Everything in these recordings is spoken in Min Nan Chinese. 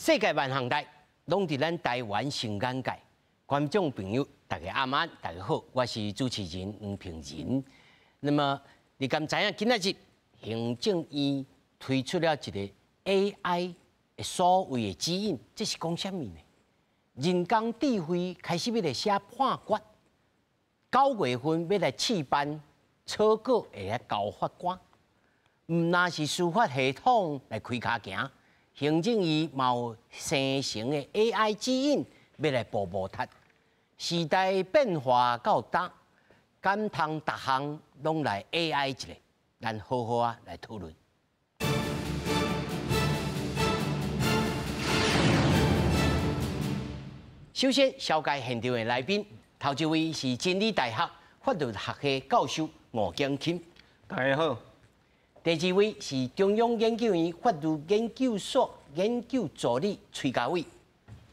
世界萬項代，攏佇咱台灣新眼界。觀眾朋友，大家晚安，大家好，我是主持人黃平仁。那麼，你敢知影今仔日行政院推出了一个 AI 的所謂的指引，這是講啥物呢？人工智慧開始欲來寫判決，9月份欲來試辦草稿，會來交法官。毋但是司法系統來開跤行，行政院嘛有生成的 AI 指引欲來步步踢。時代變化到今，敢通逐項攏來 AI 一下，咱好好仔來討論。首先，紹介現場的來賓，頭一位是真理大學法律學系教授吳景欽。大家好。第二位是中央研究院法律研究所研究助理崔家偉。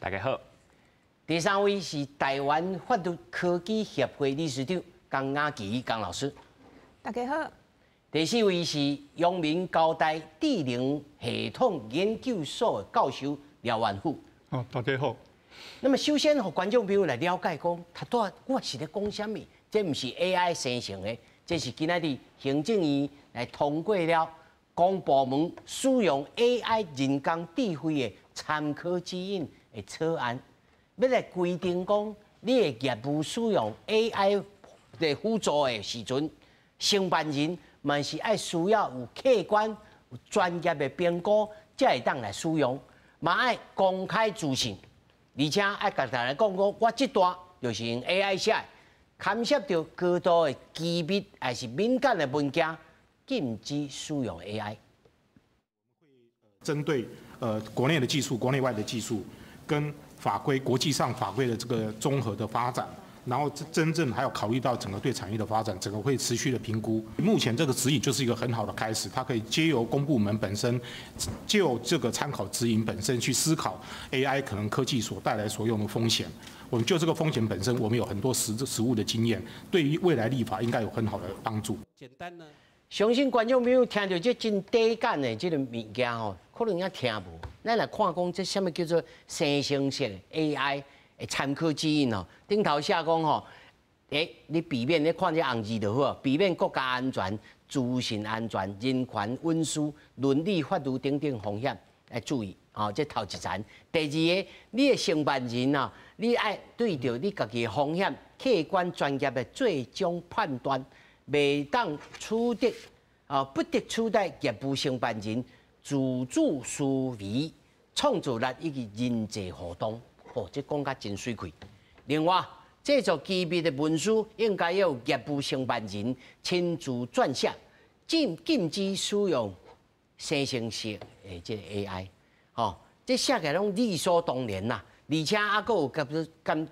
大家好。第三位是台灣法律科技協會理事長江雅琪江老師。大家好。第四位是陽明交大智能系統研究所教授廖萬富。哦，大家好。那麼首先，予觀眾朋友來了解講，頭拄仔我是咧講啥物？這毋是 AI 生成的，這是今仔日行政院來通過了公部門使用 AI 人工智慧的參考指引的草案，欲來規定講，你的業務使用 AI 來輔助的時陣，承辦人嘛是愛需要有客觀、有專業的評估，才會當來使用，嘛愛公開資訊。而且愛共大家講講，我這段就是用 AI 寫的，牽涉著高度的機密還是敏感的文件，禁止使用 AI。針對國內的技術、國內外的技術跟法規、國際上法規的這個綜合的發展，然後真正還要考慮到整個對產業的發展，整個會持續的評估。目前這個指引就是一個很好的開始，它可以藉由公部門本身就這個參考指引本身去思考 AI 可能科技所帶來所用的風險。我們就這個風險本身，我們有很多實務的經驗，對於未來立法應該有很好的幫助。簡單呢，相信觀眾朋友聽著這真短簡的這个物件吼，可能也聽無。咱來看講這啥物叫做生成式 AI 的參考指引吼，頂頭寫講吼，你避免你看這紅字就好，避免國家安全、資訊安全、人權隱私、倫理法律等等風險，愛注意。吼，這頭一層。第二个，你的承辦人啊，你愛對著你家己的風險，客觀專業的最終判斷，袂當取得啊，不得取代業務承辦人自主思維、創造力以及人際互動。哦，這講甲真媠氣。另外，製作機密的文書應該要由業務承辦人親自撰寫，禁止使用生成式的這个 AI。吼，這寫起來攏理所當然啦。而且猶閣有關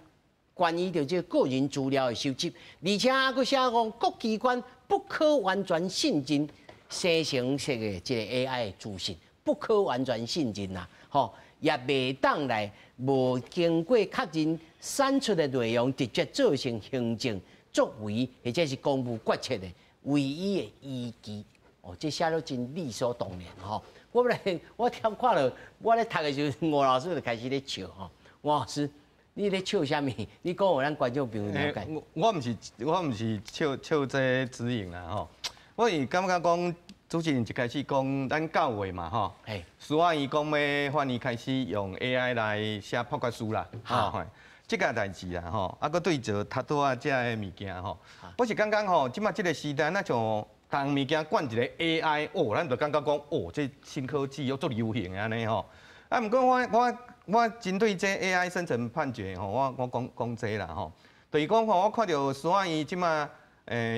關於著這個人資料的收集，而且猶閣寫講各機關不可完全信任生成式的這个 AI 的資訊，不可完全信任啦。吼，也袂當來無經過確認產出的內容，直接造成行政作為或者是公務決策的唯一的依據。哦，這寫了真理所當然吼。我本來我聽看著，我咧讀的時陣，吳老師就開始咧笑吼。吳老師，你咧笑啥物？你講予咱觀眾朋友了解。我毋是笑笑這指引啦吼。我是感覺講，主持人一開始講咱9月嘛吼，司法院講欲法院開始用 AI 來寫判決書啦，吼，這個代誌啦吼，啊，閣對著頭拄仔這个物件吼，我是感覺吼，這馬這个時代，若像逐項物件灌一个 AI，哦，咱就感覺講，哦，這新科技又足流行的按呢吼。啊，毋過我針對這 AI 生成判決吼，我講講這啦吼，就是講吼，我看著司法院這馬，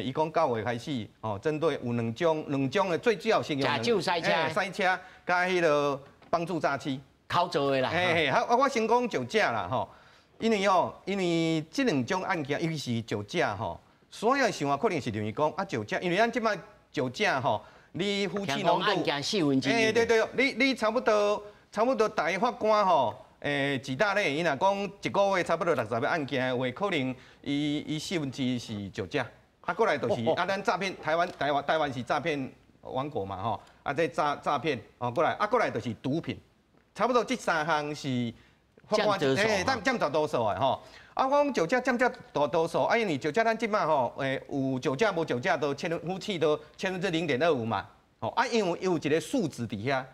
伊講9月開始，吼，針對有兩種兩種的最主要是用食酒賽車，賽車佮彼个幫助詐欺，口座的啦。嘿嘿，啊，我先講酒駕啦吼，因為吼，因為這兩種案件，尤其是酒駕吼。所有想法可能是認為講啊酒駕，因為咱這擺酒駕吼，你呼氣濃度，欸對對，你差不多逐个法官吼，幾大類，伊若講一個月差不多60個案件的話，可能伊1/4是酒駕，啊過來就是啊咱詐騙，台灣是詐騙王國嘛吼，啊這詐騙哦過來，啊過來就是毒品，差不多這三項是法官佔大多數的吼。啊，我講酒駕佔遮大多數，啊，因為酒駕咱這擺吼，有酒駕無酒駕都千分，夫妻都0.25%嘛，吼，啊，因為有一個數值佇遐，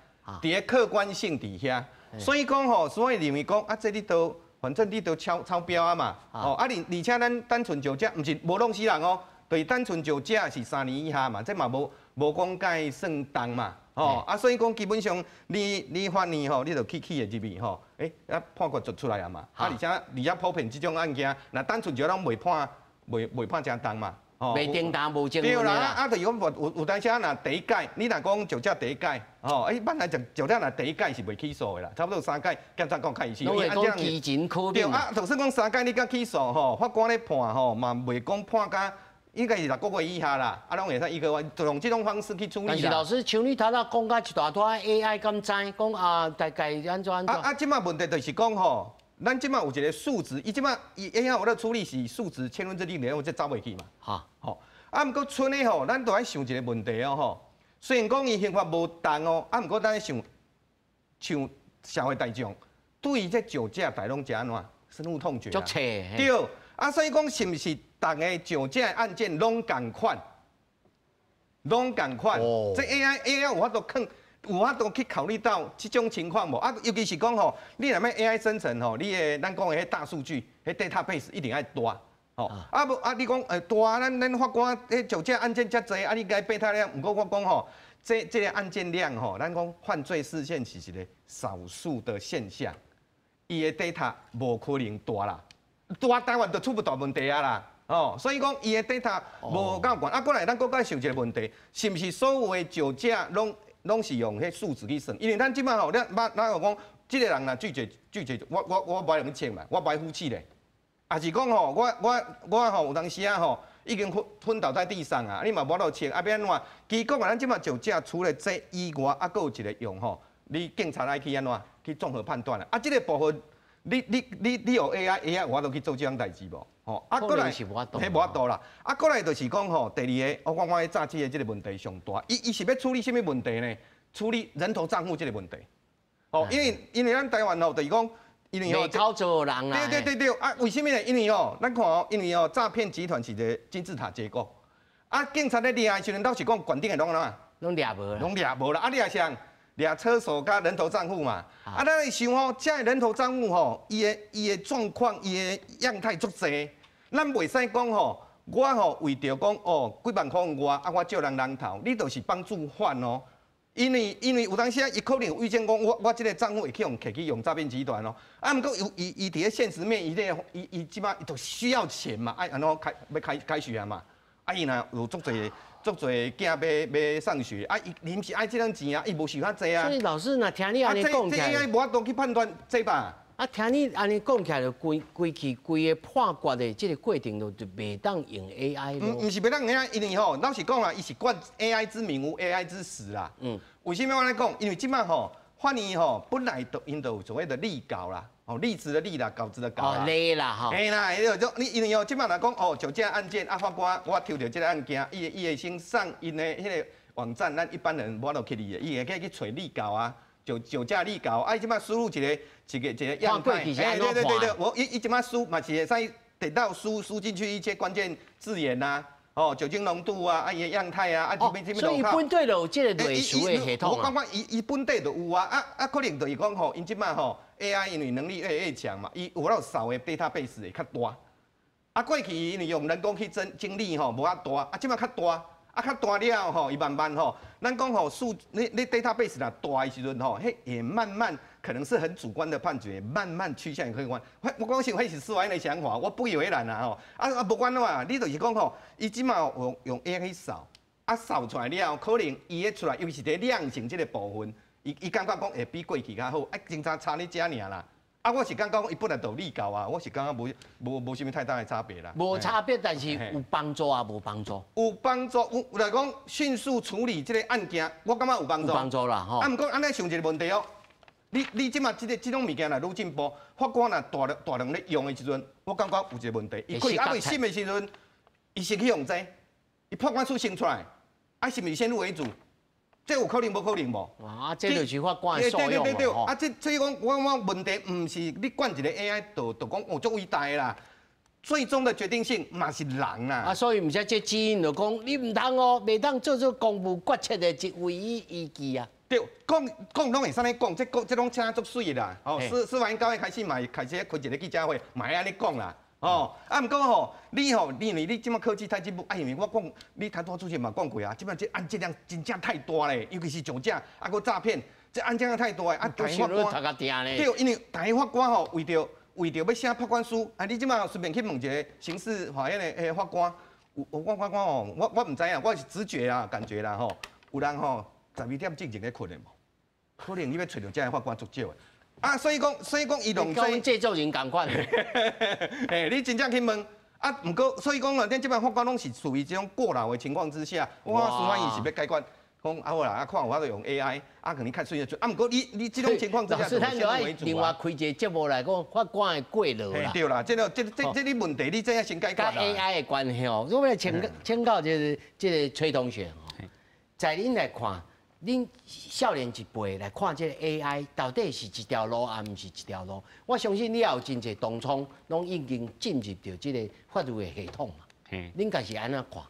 佇個客觀性佇遐，所以講吼，所以認為講啊，這你都反正你都超標啊嘛，吼，啊，而且咱單純酒駕，毋是無弄死人哦，就是單純酒駕是3年以下嘛，這嘛無講蓋算重嘛。吼，啊，所以講基本上你法院吼，你就去去的入去吼，啊判決就出來啊嘛。啊，而且普遍這種案件，若單純就攏袂判誠重嘛。吼，袂定重無證。對啦，啊，就是講有當時若第一屆，你若講酒駕第一屆，吼，一般來講酒駕若第一屆是袂起訴的啦，差不多三屆檢察官開始。攏會講基情可對啊，就算講三屆你敢起訴吼，法官咧判吼嘛袂講判甲。應該是6個月以下啦，啊，攏會使一個就用這種方式去處理啦。但是老師，像你頭先講甲一大段 AI 敢知，講啊大概按怎按怎。啊，這擺問題就是講吼，咱這擺有一個數值，伊這擺伊 AI 有咧處理是數值0.05%，這走袂去嘛。吼，啊，毋過賰的吼，咱都愛想一個問題哦吼。雖然講伊刑法無重哦，啊，毋過咱愛想，像社會大眾對於這酒駕大攏是按怎深惡痛絕。足切。對，啊，所以講是毋是？逐个酒駕案件攏仝款，攏仝款。這 AI 有法度去考慮到這種情況無？啊，尤其是講吼，你若欲 AI 生成吼，你的咱講的彼大數據，彼 database 一定愛大。吼，啊無啊，你講大，咱法官彼酒駕案件遮濟，啊你共變態了。毋過我講吼，這個案件量吼，咱講犯罪事件是一個少數的現象，伊的 data 無可能大啦，大台灣就出無大問題啊啦。哦，所以講伊的 data 無夠懸，啊，過來咱閣愛想一個問題，是毋是所有的酒駕攏是用彼數字去算？因為咱這擺吼，咱有講，這個人若拒絕，我無愛用測嘛，我無愛呼氣咧，抑是講吼，我吼有當時啊吼，已經昏倒在地上啊，你嘛無法度測，啊欲按怎？其實講啊，咱這擺酒駕除了這以外，啊，閣有一個用吼，你警察愛去按怎？去綜合判斷啊，啊，這個部分，你用 AI，AI 有法度去做這種代誌無？吼，啊，過來，彼無法度啦。啊，過來就是講吼，第二個，我感覺詐欺的這個問題上大。伊是欲處理啥物問題呢？處理人頭帳戶這個問題。吼，因為咱台灣吼，就是講，因為吼，操作人啊。對對對對，啊，為啥物呢？因為吼，咱看哦，因為吼，詐騙集團是一個金字塔結構。啊，警察咧掠的時陣，老實講，懸頂的攏按怎？攏掠無。攏掠無啦。啊，掠啥？掠車手佮人頭帳戶嘛。啊，咱會想吼，這个人頭帳戶吼，伊的狀況，伊的樣態足濟。咱袂使講吼，我吼為著講哦幾萬箍外，啊我借人人頭，你就是幫助犯哦。因為有當時啊，伊可能有預見講，我這個帳戶會去予摕去用詐騙集團哦。啊，毋過有伊佇咧現實面，伊咧伊伊這擺伊就需要錢嘛，愛按怎開欲開學啊嘛。啊，伊若有足濟足濟囝欲上學，啊，伊臨時愛這種錢啊，伊無想遐濟啊。所以老師，若聽你按呢講起來，這 AI 無法度去判斷這吧？啊，聽你按呢講起來，就規規氣規个判決的這個過程就袂當用 AI 咯。毋是袂當用 AI，因為吼，老實講啦，伊是冠 AI 之名無 AI 之實啦。為啥物我按呢講？因為這擺吼，法院吼本來就𪜶就有所謂的例稿啦，哦，例子的例啦，稿子的稿啦。哦，例啦吼。嘿啦，彼個就你因為哦，這擺若講哦，酒駕案件啊，法官我抽著這個案件，伊會先上𪜶的彼個網站，咱一般人無法度去理的，伊會去揣例稿啊。酒駕例稿，啊，伊這擺輸入一個樣態，欸，對對對對，我伊這擺輸嘛是會使得到輸進去一些關鍵字眼呐，哦，酒精濃度啊，啊，伊的樣態啊，啊，這邊這邊所以本底就有這個類似的系統。我感覺伊本底就有啊，啊，可能就是講吼，𪜶這擺吼 AI 因為能力越來越強嘛，伊有法度掃的 database 會較大。啊，過去因為用人工去整整理吼，無遐大，啊，這擺較大。啊，較大了吼，伊慢慢吼，咱講吼數，你 database 若大的時陣吼，彼會慢慢可能是很主觀的判決，慢慢趨向客觀。我講是彼是司法院的想法，我不以為然啦吼。啊啊，不管怎啊，你就是講吼，伊這擺用 AI 去掃，啊掃出來了後，可能伊會出來，尤其是佇量刑這個部分，伊感覺講會比過去較好，啊，警察差你遮爾啦。啊，我是感覺講伊本來就有例稿啊，我是感覺無啥物太大的差別啦。無差別，但是有幫助啊，無幫助。有幫助，有來講迅速處理這個案件，我感覺有幫助。有幫助啦，吼。啊，毋過按呢想一個問題哦，你這馬這種物件若愈進步，法官若大量咧用的時陣，我感覺有一個問題，伊可能猶未審的時陣，伊先去用這個，伊判決書先出來，啊，是毋是先入為主？這有可能無可能無？哇，這就是法官的素養。對對對，啊，這所以講，我感覺問題毋是你管一個 AI 就講哦，足偉大的啦。最終的決定性嘛是人啦。啊，所以毋是這指引就講，你毋通哦，袂當做做公務決策的一唯一依據啊。對，講講攏會使按呢講，這講這攏請足媠啦。哦，司法院九月開始嘛會開始開一個記者會，嘛會按呢講啦。哦，啊，毋過吼，你吼，你因為你這馬科技太進步，啊，因為我講，你頭拄主持人嘛講過啊，這馬這案件量真正太大咧，尤其是酒駕，啊，閣詐騙，這案件量太大，啊，逐个法官，對，因為逐个法官吼，為著欲寫判決書，啊，你這馬隨便去問一個刑事法院的法官，有我法官吼，我毋知影，我是直覺啦，感覺啦吼，有人吼12點之前咧睏的無？可能你欲揣著這个法官足少的。啊，所以講，伊用這製作人仝款。嘿，你真正去問啊？毋過，所以講啊，恁這擺法官攏是處於這種過勞的情況之下，我司法院是欲解決，講啊好啦，啊看有法度用 AI，啊可能較順啊。毋過你這種情況之下，就先為主。另外開一個節目來講，法官的過勞啦。對啦，這個這這個問題，你這要先解決啦。佮 AI 的關係哦，我欲請教這個崔同學哦，在恁來看，恁少年一輩來看這個 AI 到底是一條路，抑毋是一條路？我相信你也有真濟同窗，攏已經進入著這個法律的系統嘛。恁家是按怎看？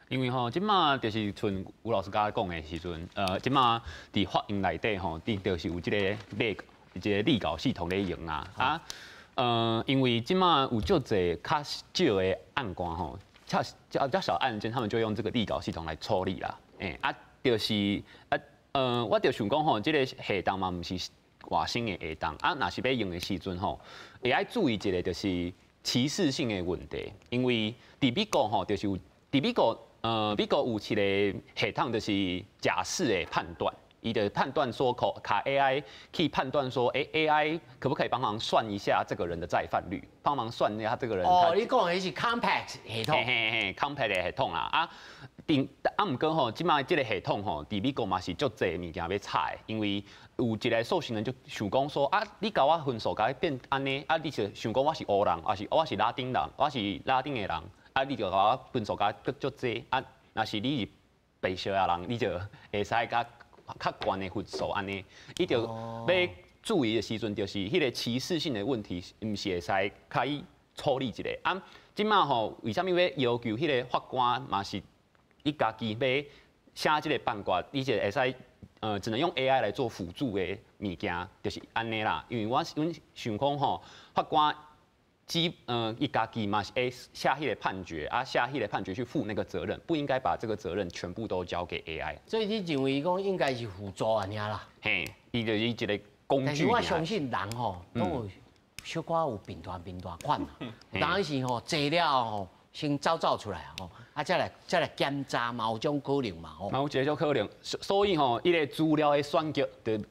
因為吼，這馬就是像吳老師剛才講的時陣，這馬佇法院內底吼，佇就是有這個一個立稿系統咧用啊。啊，因為這馬有足濟較少的案件吼，較小案件，他們就用這個立稿系統來處理啦。欸，啊。就是啊，我就想講吼，這個系統嘛，毋是外新的系統啊，若是欲用的時陣吼，會愛注意一個就是歧視性的問題，因為佇美國吼，就是有佇美國，美國有一個系統就是假釋的判斷，伊就判斷說，靠 AI 去判斷說，欸，AI 可不可以幫忙算一下這個人的再犯率，幫忙算一下這個人。哦，你講的是 Compass 系統。嘿嘿嘿，Compass 的系統啦，啊。定啊，毋過吼，這馬這個系統吼，佇美國嘛是足濟物件欲查的，因為有一個受刑人就想講說啊，你共我分數共變按呢，啊，你是想講我是黑人，抑是我是拉丁人，我是拉丁的人，啊，你就共我分數共閣足濟，啊，若是你是白色的人，你就會使共較懸的分數按呢，伊就欲注意的時陣，就是彼個歧視性的問題，毋是會使共伊處理一下。啊，這馬吼，為啥物欲要求彼個法官嘛是？伊家己欲寫這個判決，伊就會使，只能用 AI 來做輔助的物件，就是按呢啦。因為阮想講吼，法官只伊家己嘛是會寫彼個判決，啊寫彼個判決去負那個責任，不應該把這個責任全部都交給 AI。所以你認為講應該是輔助按呢啦？嘿，伊就是一個工具。但是我相信人吼，攏有小可有貧惰貧惰款，當時吼坐了吼，先走走出來吼，啊，再來檢查嘛，有種可能嘛吼。嘛有這種可能，所以吼，伊個資料的選擇就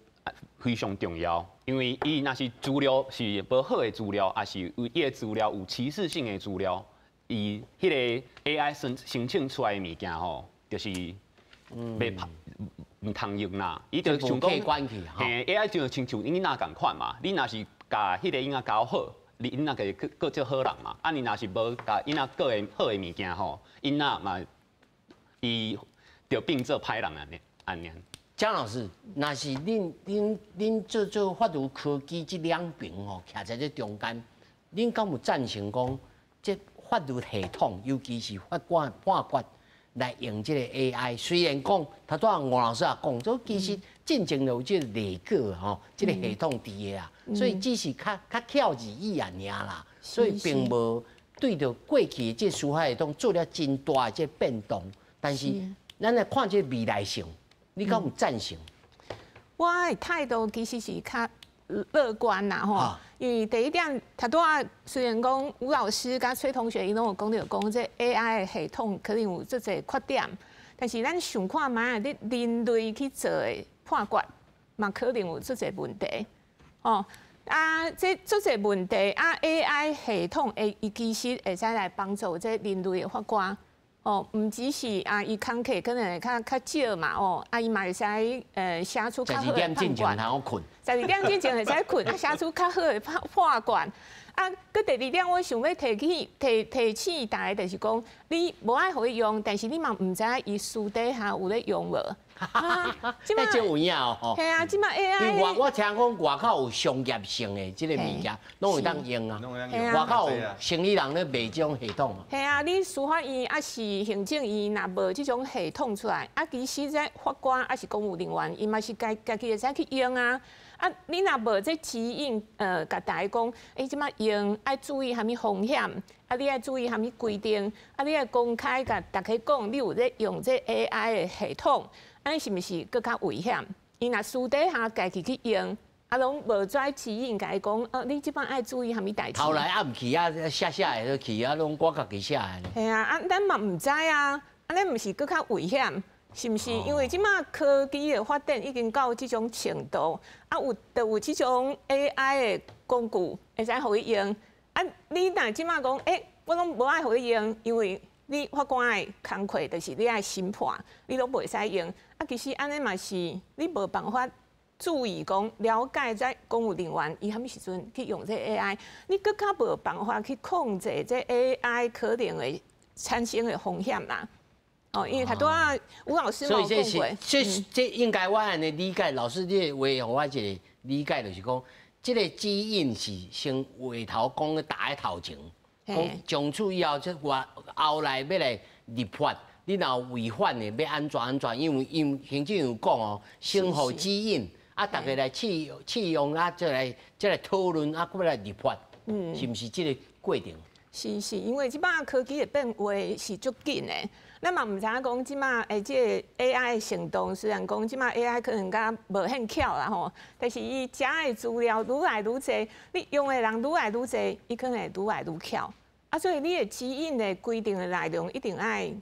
非常重要，因為伊若是資料是無好的資料，抑是有伊的資料有歧視性的資料，伊彼個 AI 生成出來的物件吼，就是袂拍毋通用啦。伊就想講，嘿，AI 就親像囡仔仝款嘛，你若是共彼個囡仔教好，你囡仔就閣做好人嘛，啊，你若是無共囡仔教的好的物件吼，囡仔嘛，伊就變做歹人按呢按呢。江老師，若是恁做法律科技這兩邊吼，徛在這中間，恁敢有贊成講，這法律系統，尤其是法官判決來用這個 AI？雖然講，頭拄仔吳老師也講，這其實進前就有這個例過吼，這個系統佇的啊，所以只是較巧而已啊爾啦，所以並無對著過去的這司法系統做了真大的這變動。但是，咱來看這未來性，你敢有贊成？我的態度其實是較樂觀啦吼，因為第一點，頭拄仔雖然講吳老師佮崔同學伊攏有講著講，這 AI 的系統可能有足濟缺點，但是咱想看覓，你人類去做的判決，嘛可能有足濟問題，哦。啊，這足濟問題啊，AI 系統會伊其實會使來幫助這人類的法官。哦，毋只是啊，伊工課可能會較少嘛，哦，啊，伊嘛會使寫出較好的判決。 12點進前通睏。 12點進前會使睏，啊，寫出較好的判決。啊，閣第二點，我想欲提起提提醒大家，就是講你無愛予伊用，但是你嘛毋知伊私底下有咧用無。啊，這馬有影哦。係啊，這馬 AI。我聽講外口有商業性的這個物件，攏會當用啊。外口有生意人咧賣這種系統。係啊，你司法院抑是行政院，若無這種系統出來，啊，其實這法官抑是公務人員，伊嘛是家家己會使去用啊。啊，你若無這指引，共大家講，欸，這馬用愛注意啥物風險，啊，你愛注意啥物規定，啊，你愛公開共大家講，你有咧用這 AI 的系統，按呢是毋是閣較危險？伊若私底下家己去用，啊，攏無跩指引，共伊講，你這擺愛注意啥物代誌？後來啊，毋去啊，寫寫的都去啊，攏我家己寫的。係啊，啊，咱嘛毋知啊，按呢毋是閣較危險？是毋是？因為這馬科技的發展已經到這種程度，啊，有就有這種 AI 的工具會使予伊用。啊，你若這馬講，欸，我攏無愛予伊用，因為你法官的工課就是你愛審判，你攏袂使用。啊，其實按呢嘛是你無辦法注意講了解這公務人員伊啥物時陣去用這 AI，你閣較無辦法去控制這 AI 可能會產生的風險啦。哦，因為頭拄仔吳老師所以這是這這應該我按呢理解，老師你的話予我一個理解，就是講，這個指引是先話頭講打喺頭前，講從此以後，這外後來欲來立法，你若有違反的，欲按怎按怎，因為行政院有講哦，先予指引，啊，大家來試試用啊，再來討論啊，閣欲來立法，是毋是這個過程？是是，因為這擺科技的變化是足緊的。咱嘛毋知影講這馬欸，這個 AI 的程度，雖然講這馬 AI 可能較無遐巧啦吼，但是伊食的資料愈來愈濟，你用的人愈來愈濟，伊可能會愈來愈巧。啊，所以你的指引的規定的內容一定愛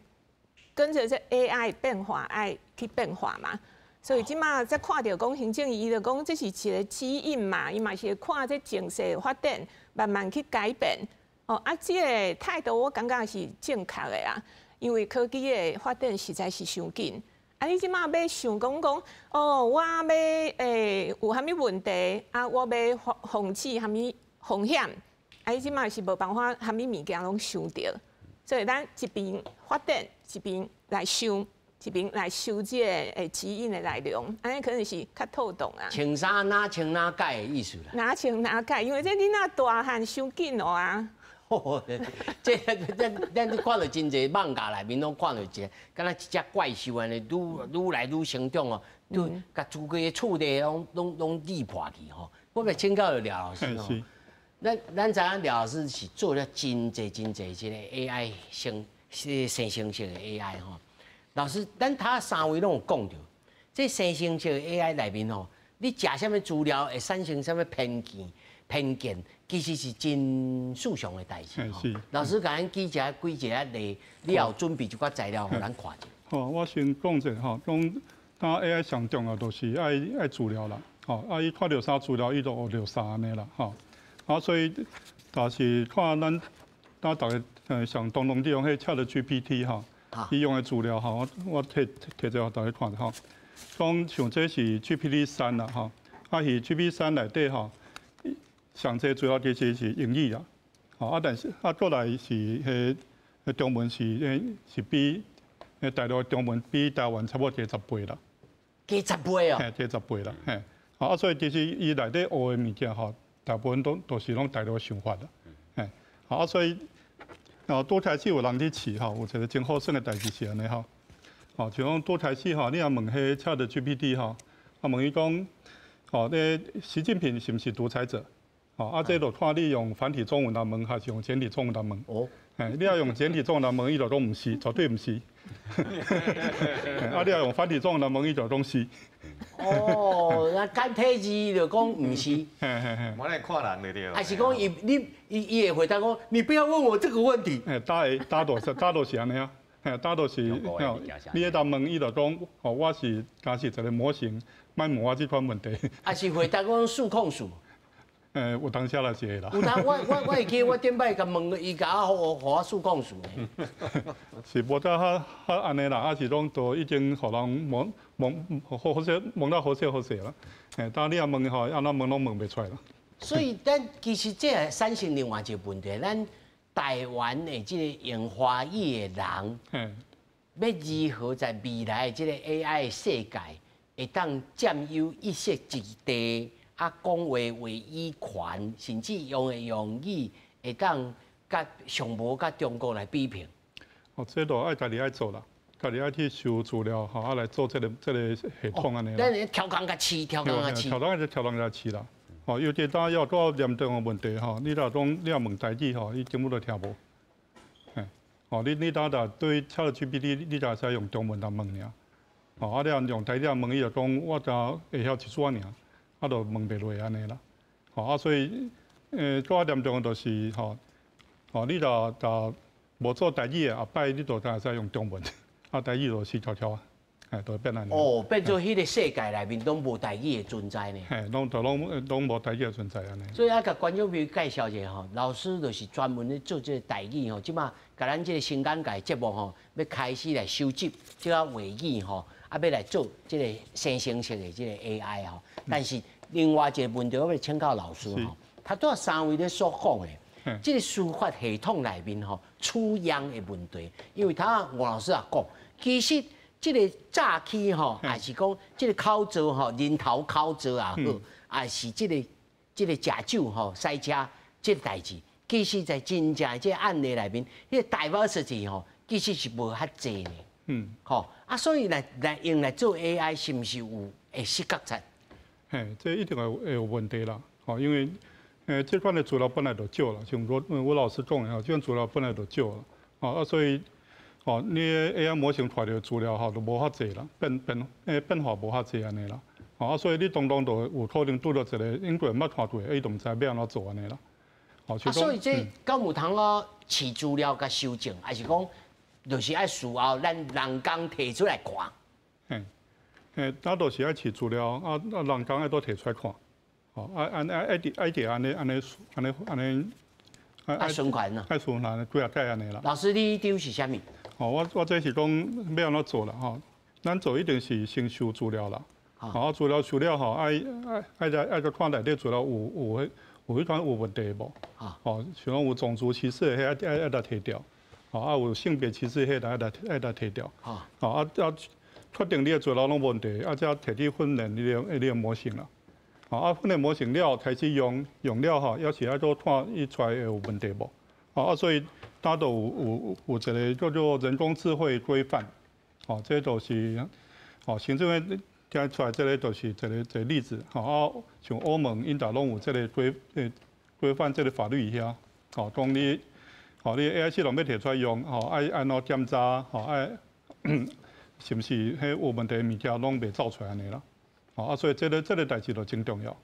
跟著這 AI 變化，愛去變化嘛。所以這馬才看著講行政院伊就講這是一個指引嘛，伊嘛是會看這情勢發展，慢慢去改變。哦，啊，這個態度我感覺是正確的啊，因為科技的發展實在是傷緊。啊，你這馬欲想講講，哦，我欲有啥物問題啊？我欲防防止啥物風險？啊，你這馬是無辦法，啥物物件攏想著。所以咱一邊發展，一邊來想，一邊來修這個指引的內容，按呢可能是較妥當啊。穿衫哪穿哪改的意思啦。哪穿哪改，因為這囡仔大漢傷緊哦啊。這咱咱看著真濟網架內面攏看著一个，敢若一隻怪獸按呢，愈來愈成長哦，都共自己的厝內攏攏攏裂破去吼。我欲請教廖老師吼，咱咱知影廖老師是做了真濟真濟這個 AI 生是生成式的 AI 吼。老師，咱頭三位攏有講著，這生成式的 AI 內面吼，你食啥物資料會產生啥物偏見？偏見其實是真思想的代誌。老師共咱舉一個幾個例，你也有準備一寡材料予咱看者。好，我先講者吼，講當 AI 上重要就是愛愛資料啦，吼，啊，伊看著啥資料，伊就學著啥按呢啦，吼。啊，所以但是看咱當逐个上當當用彼 ChatGPT 吼，伊用的資料吼，我我摕摕者予大家看吼。講像這是 GPT 三啦，吼，啊是 GPT 三內底吼。上濟資料其實是英語啦，吼啊，但是啊，過來是彼中文是是比大陸中文比台灣差不多加十倍啦，加十倍哦，嘿，加十倍啦，嘿，啊，所以其實伊內底學的物件吼，大部分都都是攏大陸想法啦，嘿，啊，所以哦，拄開始有人佇試吼，有一個真好耍的代誌是按呢吼，哦，像講拄開始吼，你若問彼 ChatGPT 吼，啊問伊講，哦，那習近平是毋是獨裁者？哦，啊，這就看你用繁體中文來問，還是用簡體中文來問。哦，你若用簡體中文來問，伊就講毋是，絕對毋是。啊，你若用繁體中文來問，伊就講是。哦，那簡體字就講毋是。我來看人就對。還是講伊你伊伊會回答講，你不要問我這個問題。嘿，答會答都是答都是按呢啊，嘿，答都是，你彼當問伊就講，哦，我是敢是一個模型，莫問我這款問題。還是回答講數控數。有當時也是會啦。有當我我我會記，我頂擺共問伊，共我予我數控數。是無得較較按呢啦，啊是攏都已經予人摸摸好好勢，摸到好勢好勢啦。嘿，當你若問吼，按怎問攏問袂出來啦。所以咱其實這會產生另外一個問題，咱台灣的這個用華語的人，欲如何在未來的這個 AI 的世界，會當佔有一席之地，啊，講話話語權，甚至用的用語會當佮上無佮中國來比拼。哦，這都愛家己愛做啦，家己愛去收資料，吼，啊來做這個系統按呢。咱超工共試，超工共試。超工就超工共試啦。哦，尤其當要較嚴重的問題吼，你若講你若問台語吼，伊根本都聽無。嘿，哦，你當若對 ChatGPT，你就會使用中文來問爾。哦，啊，你若用台語問伊就講，我才會曉一句爾，啊，就問袂落按呢啦。哦，啊，所以，較嚴重的就是吼，哦，你若若無做台語的，後擺你就會使用中文，啊，台語就死翹翹啊。哎，就會變按呢。哦，變做彼個世界內面攏無台語的存在呢。嘿，攏就攏無台語的存在按呢。所以愛共觀眾朋友介紹一下吼，老師就是專門咧做這個台語吼，這馬共咱這個新簡介節目吼，欲開始來收集這個話語吼，啊，欲來做這個生成式的這個 AI 吼。但是另外一個問題，我欲請教老師吼，頭拄仔三位咧所講的，這個司法系統內面吼取樣的問題，因為頭仔吳老師也講，其實這個詐欺吼，抑是講這個口座吼，人頭口座也好，抑是這個食酒吼、駛車這個代誌，其實在真正這個案例內面，彼個 diversity 吼，其實是無遐濟呢。吼啊，所以來用來做 AI，是毋是有會失覺察？嘿，這一定會有問題啦。吼，因為這款的資料本來就少啦，像我老師講的吼，這款資料本來就少啦。啊，所以。哦，你 AI 模型看著資料吼，就無遐濟啦，變化無遐濟按呢啦。哦，啊，所以你當當就有可能拄著一個英國毋捌看過，伊就毋知欲按怎做按呢啦。啊，所以這敢有通啊試資料共修正，抑是講就是愛事後咱人工提出來看？嘿，嘿，咱就是愛試資料，啊啊，人工愛都提出來看。哦，啊按愛愛佇愛佇按呢按呢按呢按呢。愛循環啊。愛循環幾若擺按呢啦。老師，你張是啥物？哦，我這是講欲按怎做啦吼？咱做一定是先收資料啦，啊，資料收了吼，愛愛愛來愛閣看內底資料有彼有彼款有問題無？哦，像講有種族歧視的，彼愛愛愛來提掉，哦，啊有性別歧視，彼愛來愛來提掉，哦，啊啊，確定你的資料攏無問題，啊才提去訓練你的模型啦，哦，啊訓練模型了開始用用了吼，猶是愛閣看伊出來會有問題無？哦，啊所以。它都有一個叫做人工智慧規範，哦，這都是哦，行政院提出來這個就是一個例子，吼啊，像歐盟、𪜶攏有這個規範這個法律遐，哦，講你，哦，你 AI 系統欲提出來用，吼，愛按怎檢查，吼，愛是毋是彼有問題的物件攏袂走出來按呢啦，哦，啊，所以這個代誌就真重要，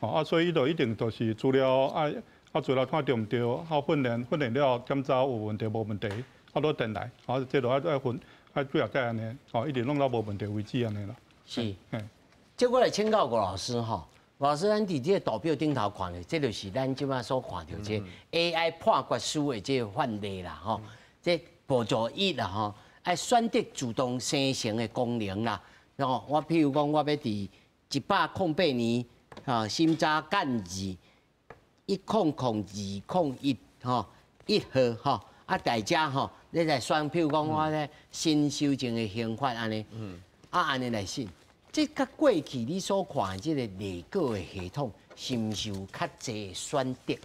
哦，啊，所以伊就一定就是資料愛。啊，資料看對毋對？啊，訓練了檢查有問題無問題，啊，閣轉來，啊，這就愛分愛幾若擺按呢，哦，一直弄到無問題為止按呢啦。是，這我來請教吳老師吼，吳老師，咱佇這個圖表頂頭看的，這就是咱這馬所看著這 AI 判決書的這個範例啦，吼，這步驟一啦，吼，愛選擇自動生成的功能啦，吼，我譬如講，我欲佇108年啊審查簡字。100201吼一號吼啊，大家吼，你來選，譬如講我咧新修正的刑法按呢，啊按呢來審，這佮過去你所看的這個內閣的系統，是毋是有較濟選擇？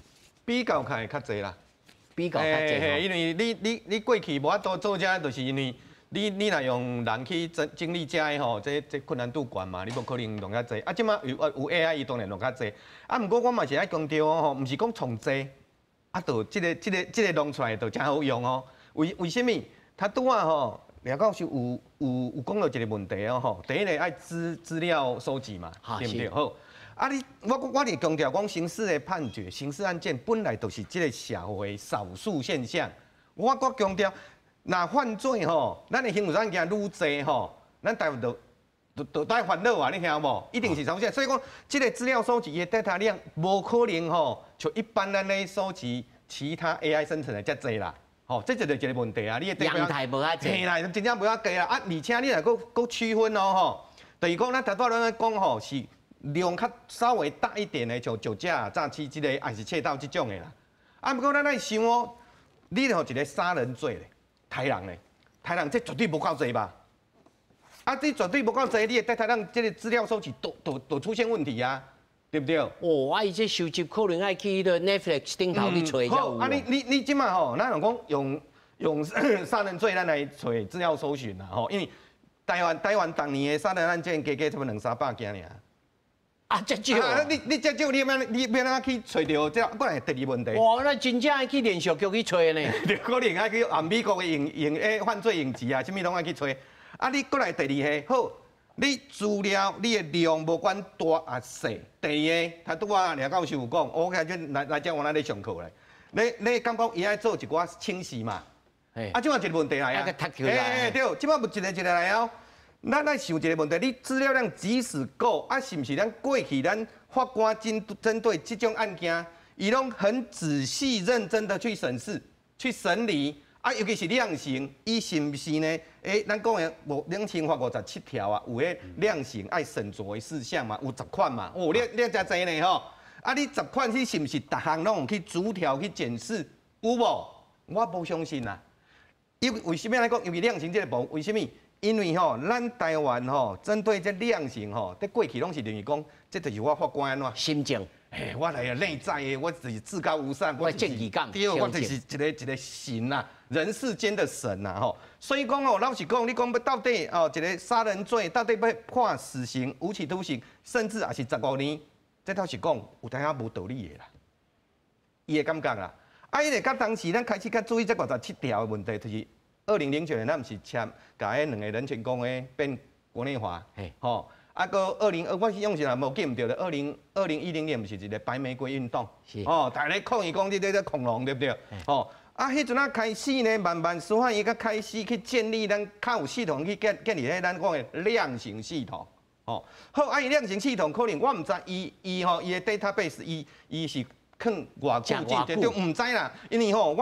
比較起來較濟啦，比較較濟。因為你過去無法度做這，就是因為你若用人去整理這个吼，這困難度懸嘛，你無可能用較濟。啊，這馬有 AI，伊當然用較濟。啊，毋過我嘛是愛強調哦，吼，毋是講創濟，啊，就這個弄出來就誠好用哦。為啥物？他拄仔吼，廖教授有講到一個問題哦，吼。第一個愛資料收集嘛，對毋對？好。啊，你我佇強調講，刑事的判決、刑事案件本來就是這個社會少數現象。我閣強調。若犯罪吼，咱的刑事案件愈濟吼，咱台灣就愛煩惱啊！你聽無？一定是少數。所以講，這個資料收集的 data 量無可能吼，像一般咱咧收集其他 AI 生成的遮濟啦。吼，這就是一個問題啊！你的樣態無遐濟，嘿啦，真正無遐濟啦。啊，而且你若閣區分哦吼，就是講咱頭拄仔咧講吼是量較稍微大一點的，像酒駕、詐欺這個，還是竊盜這種的啦。啊，毋過咱愛想哦，你予一個殺人罪咧，刣人咧，刣人這絕對無夠濟吧？啊，這絕對無夠濟，你的刣人這個資料收集都出現問題啊，對不對？哦，啊，伊這收集可能愛去彼個 Netflix 頂頭去揣才有。啊，你這馬吼，咱講用殺人罪，咱來揣資料搜尋啦吼，因為台灣逐年的殺人案件加加差不多兩三百件爾。啊，這少啊！你這少，你欲按怎去揣著這？過來第二問題。哇，那真正愛去連續劇去揣呢？對，可能愛去按美國的影影誒犯罪影集啊，啥物攏愛去揣。啊，你過來第二個好，你資料你的量無管大抑細。第二個，頭拄仔廖教授有講，我感覺來遮我來咧上課咧。你感覺伊愛做一寡清洗嘛？啊，這馬一個問題來啊。欸，對，這馬一個一個來哦。咱來想一個問題，你資料量即使夠，啊，是毋是咱過去咱法官針對這種案件，伊攏很仔細認真的去審視、去審理，啊，尤其是量刑，伊是毋是呢？欸，咱講的兩刑法57條啊，有彼量刑愛審酌的事項嘛，有10款嘛，哦，你遮濟呢吼，啊，你十款你是毋是逐項攏有去逐條去檢視？有無？我無相信啊。因為啥物來講？因為量刑這個部分，為啥物？因為吼，咱台灣吼，針對這量刑吼，佇過去攏是認為講，這就是我法官按怎心證。嘿，我來啊內在的，我就是至高無上，我正義感，對，我就是一個一個神啊，人世間的神啊吼。所以講哦，老實講，你講欲到底哦，一個殺人罪到底欲判死刑、無期徒刑，甚至也是15年，這倒是講有當仔無道理的啦。伊的感覺啦，啊，因為佮當時咱開始較注意這57條的問題，就是2009年，咱毋是簽共彼兩个人權公約變國內法，吼，啊，閣二零我用是無記毋著咧。2010年毋是一個白玫瑰運動，吼，大家抗議講你這恐龍對不對？吼，啊，彼陣仔開始呢，慢慢司法院才開始去建立咱較有系統去建立彼咱講的量刑系統，吼，好，啊，伊量刑系統可能我毋知伊吼伊的 database 伊是囥偌久進，對，毋知啦，因為吼，我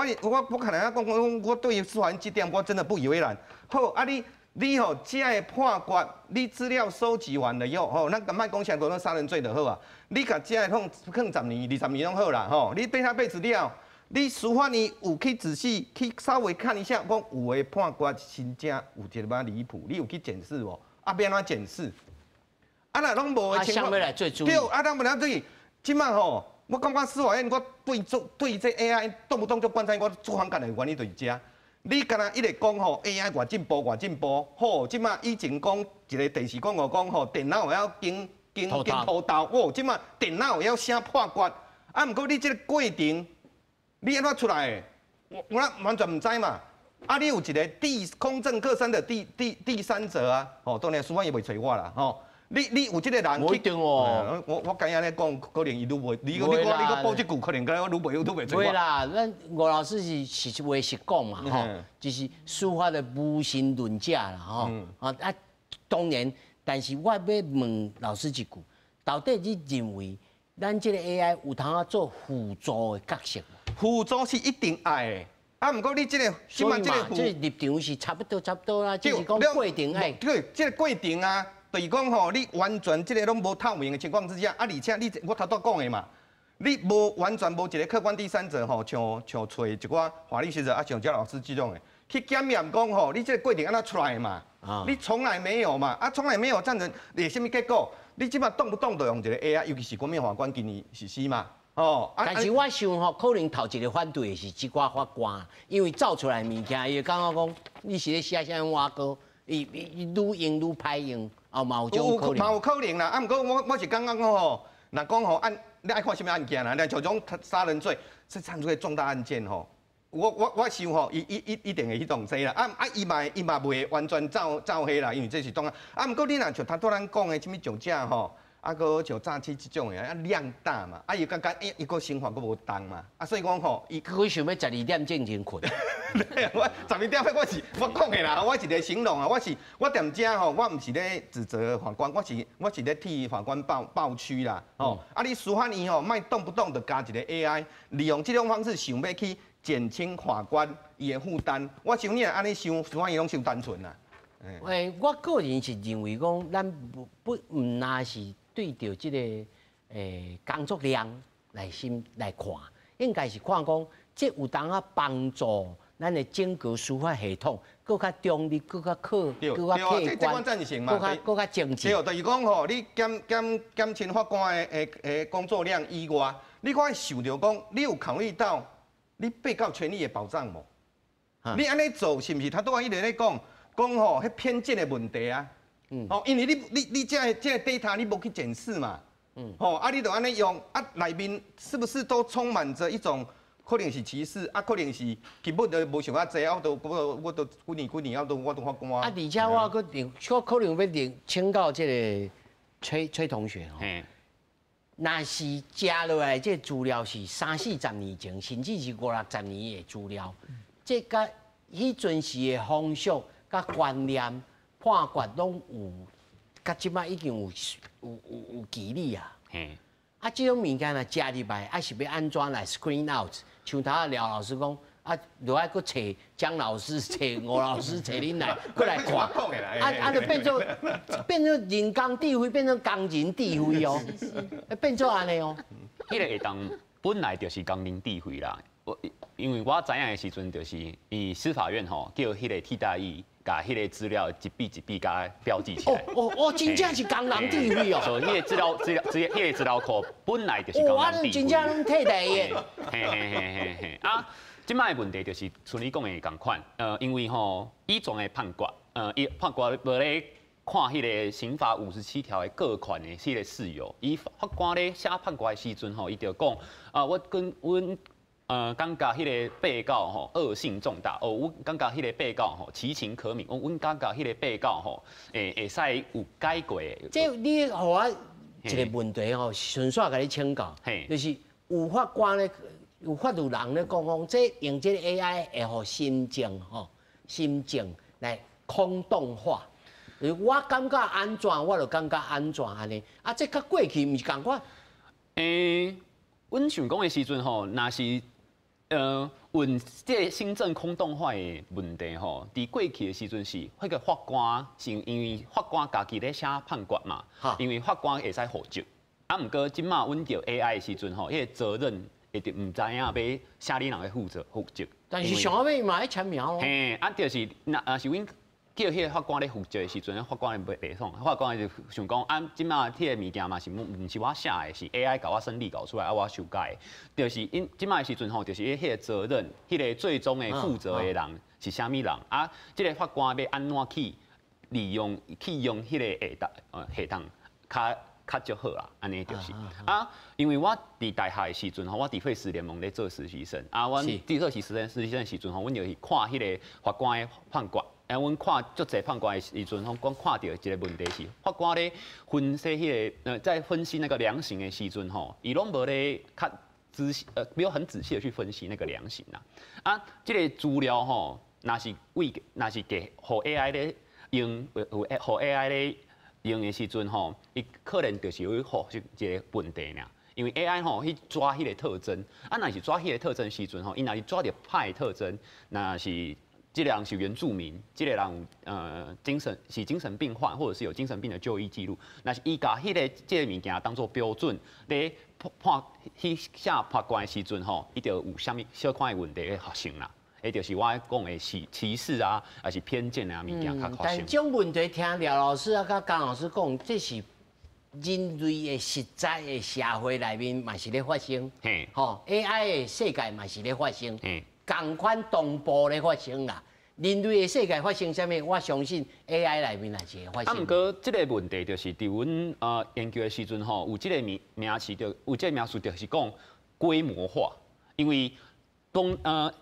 可能講講，我對司法院這點我真的不以為然。好，啊你吼，這个判決，你資料收集完了以後，吼，咱莫講啥講殺人罪就好啊。你共這个放放十年、20年攏好啦，吼。你 database 了，你司法院有去仔細去稍微看一下，講有的判決真正有一點仔離譜，你有去檢視無？啊，欲按怎檢視？啊，若攏無的情況，對，啊，咱欲按怎對？這馬吼。我感覺司法院，我對做對這 AI 動不動就關在我做反感的原因就是這。你敢若一直講吼 AI 偌進步偌進步，好，這馬以前講一個電視廣告講吼，電腦會曉經塗豆，哦，這馬電腦會曉寫判決，啊，毋過你這個過程，你按怎出來的？我完全毋知嘛。啊，你有一個第公正客觀的第三者啊，吼，當然司法院袂揣我啦，吼。你有這個人去，哦，我敢按呢講，可能伊愈袂，你閣補這句，可能閣愈袂愈袂揣我。袂啦，咱吳老師是實話實講嘛，吼，就是司法的無神論者啦，吼，啊，當然，但是我欲問老師一句，到底你認為咱這個 AI 有通做輔助的角色無？輔助是一定愛的。啊，毋過你這個，所以嘛，這個立場是差不多差不多啦，就是講過程愛。對，這個過程啊。就是講吼，你完全這個攏無透明的情況之下，啊，而且你我頭拄講的嘛，你無完全無一個客觀第三者吼，像揣一寡法律學者啊，像焦老師這種的去檢驗講吼，你這個過程按怎出來的嘛？你從來沒有嘛？啊，從來沒有這樣子，會啥物結果？你這馬動不動就用一個 AI，尤其是國民法官今年實施嘛？哦，但是我想吼，可能頭一個反對的是這寡法官，因為造出來的物件，伊會感覺講你是咧寫啥碗糕，伊伊愈用愈歹用。哦，嘛有這種可能，嘛有可能啦。啊，毋過我是感覺講吼，若講吼案，你愛看啥物案件啦？像這種殺人罪，這殺人罪重大案件吼，我想吼，伊一定會去動這啦。啊啊，伊嘛袂完全走彼啦，因為這是當啊。啊，毋過你若像頭拄咱講的啥物酒駕吼，啊，閣像詐欺這種的，啊量大嘛，啊伊感覺伊閣刑法閣無重嘛，啊所以講吼，伊佢想欲12點進前睏。我12點半我是我講的啦，我是咧形容啊，我是我踮遮吼，我毋是咧指責法官，我是咧替法官抱屈啦，吼。啊，你司法院吼，莫動不動就加一個 AI，利用這種方式想欲去減輕法官伊的負擔。我想你若按呢想，司法院攏傷單純啦。欸，我個人是認為講，咱不毋若是。對著這个工作量來心來看，應該是看講，這有當仔幫助咱的整個司法系統，閣較中立，閣較客，閣較客觀，閣較精緻。對，就是講吼，你減輕法官的工作量以外，你閣愛想著講，你有考慮到你被告權利的保障無？你按呢做是毋是？他拄仔一直咧講，講吼，彼偏見的問題啊。哦，因為你這个 data 你無去檢視嘛。吼，啊，你就按呢用，啊，內面是不是都充滿著一種可能是歧視，啊，可能是根本就無想遐濟，啊，我都幾年幾年，啊，都我都法官。啊，而且我閣我可能欲請教這个崔同學吼。若是食落來這資料是三四十年前，甚至是五六十年的資料，這佮彼陣時的風俗、佮觀念、判決攏有，佮這擺已經有距離啊。啊，這種物件若食入來，啊是欲按怎來 screen out？像頭仔廖老師講，啊，就愛閣揣江老師、揣吳老師、揣恁來，閣來看，啊，就變做人工智慧，變做工人智慧哦，變做按呢哦。彼个會當本來就是工人智慧啦。我因為我知影的時陣，就是伊司法院吼叫彼个替代役，共彼个資料一筆一筆共標記起來。哦哦，真正是工人智慧哦。所以彼个資料資料資彼个資料庫本來就是工人智慧。真正攏替代役。嘿嘿嘿嘿嘿。啊，這擺的問題就是像你講的仝款，因為吼以前的判決，伊判決無咧看彼个刑法57條的各款的彼个事由，伊法官咧寫判決的時陣吼，伊就講啊，我跟阮感覺彼个被告吼惡性重大，哦，阮感覺彼个被告吼其情可憫，阮感覺彼个被告吼會使有改過的。這你予我一個問題吼，順紲共你請教，就是有法官咧，有法律人咧講講，這用這个 AI 會予心證吼，心證來空洞化。我感覺按怎，我就感覺按怎按呢。啊，這佮過去毋是仝款。阮想講的時陣吼，若是問這个心證空洞化的問題吼，佇過去的時陣是，彼个法官是因為法官家己咧寫判決嘛，因為法官會使負責。啊，毋過這馬阮著 AI 的時陣吼，彼个責任會著毋知影欲啥物人來負責。但是上尾嘛愛簽名咯。嘿，啊，就是若是阮叫彼个法官咧負責的時陣，法官會袂爽，法官就想講啊，這馬彼个物件嘛是毋是我寫的，是 AI 共我審理搞出來，啊我修改的，就是因這馬的時陣吼，就是彼个責任，彼个最終的負責的人是啥物人啊？這个法官欲按怎去利用去用彼个系統較較好啦，按呢就是。啊，因為我佇大學的時陣吼，我佇廢死聯盟咧做實習生，啊，阮佇做實習生的時陣吼，阮就是看彼个法官的判決。啊，阮看足濟判決的時陣，吼，阮看著一个問題是，法官咧分析彼个，在分析那個量刑的時陣，吼，伊攏無咧較仔細，沒有很仔細的去分析那個量刑啦。啊，這个資料吼，若是給予 AI 咧用，予 AI 咧用的時陣，吼，伊可能就是會發生一個問題爾。因為 AI 吼去抓彼個特徵，啊，若是抓彼個特徵時陣，吼，伊若是抓著歹的特徵，若是這个人是原住民，這个人有精神病患，或者是有精神病的就醫記錄，若是伊共彼个這个物件當做標準咧判去寫判決的時陣吼，伊就有啥物小可的問題會發生啦。彼就是我講的是歧視啊，抑是偏見啊物件較發生。但這種問題聽廖老師啊，佮江老師講，這是人類的實在的社會內面嘛是咧發生，吼 AI 的世界嘛是咧發生，仝款同步咧發生啦。人類的世界發生啥物，我相信 AI 內面也是會發生。啊，毋過這個問題就是佇阮研究的時陣吼，有這个名詞就有這个名詞，就是講規模化，因為講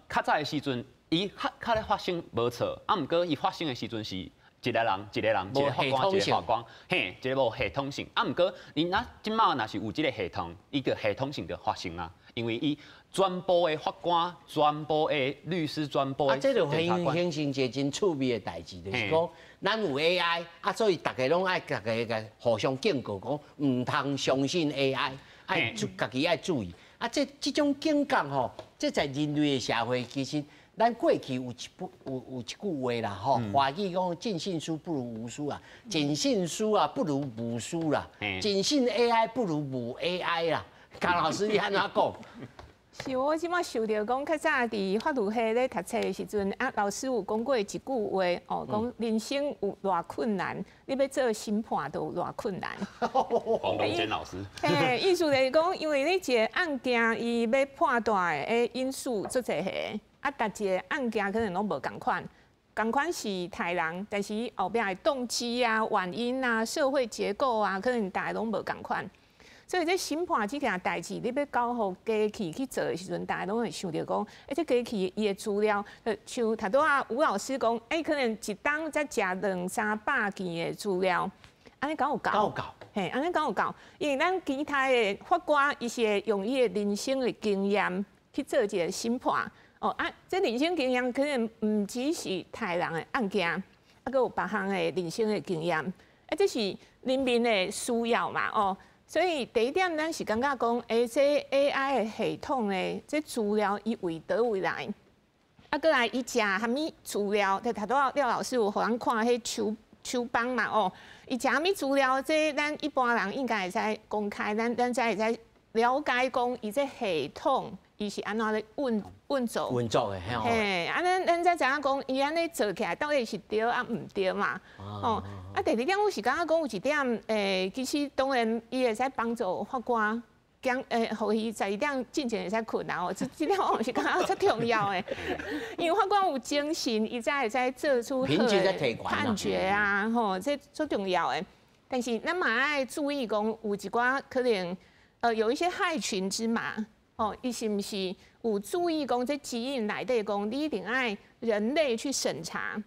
較早的時陣，伊較較咧發生無錯，啊，毋過伊發生的時陣是一个人一个人，一個法官一個法官，嘿，一个無系統性。啊，毋過𪜶若這馬若是有這个系統，伊就系統性就發生啊，因為伊全部的法官、全部的律師、全部的啊，這就形成一個真趣味的代誌，就是講咱有 AI，啊，所以逐家攏愛逐家共互相警告，講毋通相信 AI，愛注家己愛注意。啊，這種警覺吼，這在人類的社會其實咱過去有一部有有一句話啦，吼，華語講盡信書不如無書啊，盡信書啊不如無書啦，盡信 AI 不如無 AI 啦。江老師你按怎講？是我這擺想著講，較早佇法律系咧讀冊的時陣，啊，老師有講過一句話，哦，講人生有偌困難，你欲做審判都有偌困難。黃東堅老師。嘿，意思就是講，因為你一个案件，伊欲判斷的因素足濟個，啊，逐一个案件可能攏無仝款，仝款是刣人，但是後壁的動機啊、原因啊、社會結構啊，可能大家攏無仝款。所以這審判這件代誌，你欲交予機器去做的時陣，大家攏會想著講，欸，這機器伊的資料，像頭拄仔吳老師講，欸，可能一冬才食兩三百件的資料，按呢敢有夠？敢有夠？嘿，按呢敢有夠？因為咱其他的法官，伊是會用伊的人生的經驗去做一个審判。哦啊，這人生經驗可能毋只是刣人的案件，啊，閣有別項的人生的經驗，啊，這是人民的需要嘛，哦。所以第一點，咱是感覺講，欸，這 AI 的系統的這資料，伊為佗位來？啊，閣來伊食啥物資料？就頭拄仔廖老師有予咱看彼手手枋嘛，哦，伊食啥物資料？這咱一般人應該會使公開，咱才會使了解講，伊這系統伊是按怎咧運作？運作的，嘿。嘿，啊，咱才知影講，伊按呢做起來到底是對啊毋對嘛？哦，啊，第二點我是感覺講有一點，其實當然伊會使幫助法官，講予伊12點進前會使睏啦哦，這點我是感覺足重要的，因為法官有精神，伊才會使做出好的判決啊，吼，這足重要的。但是咱嘛愛注意講，有一寡可能，有一些害群之馬，哦，伊是毋是有注意講這指引內底講，你一定愛人類去審查，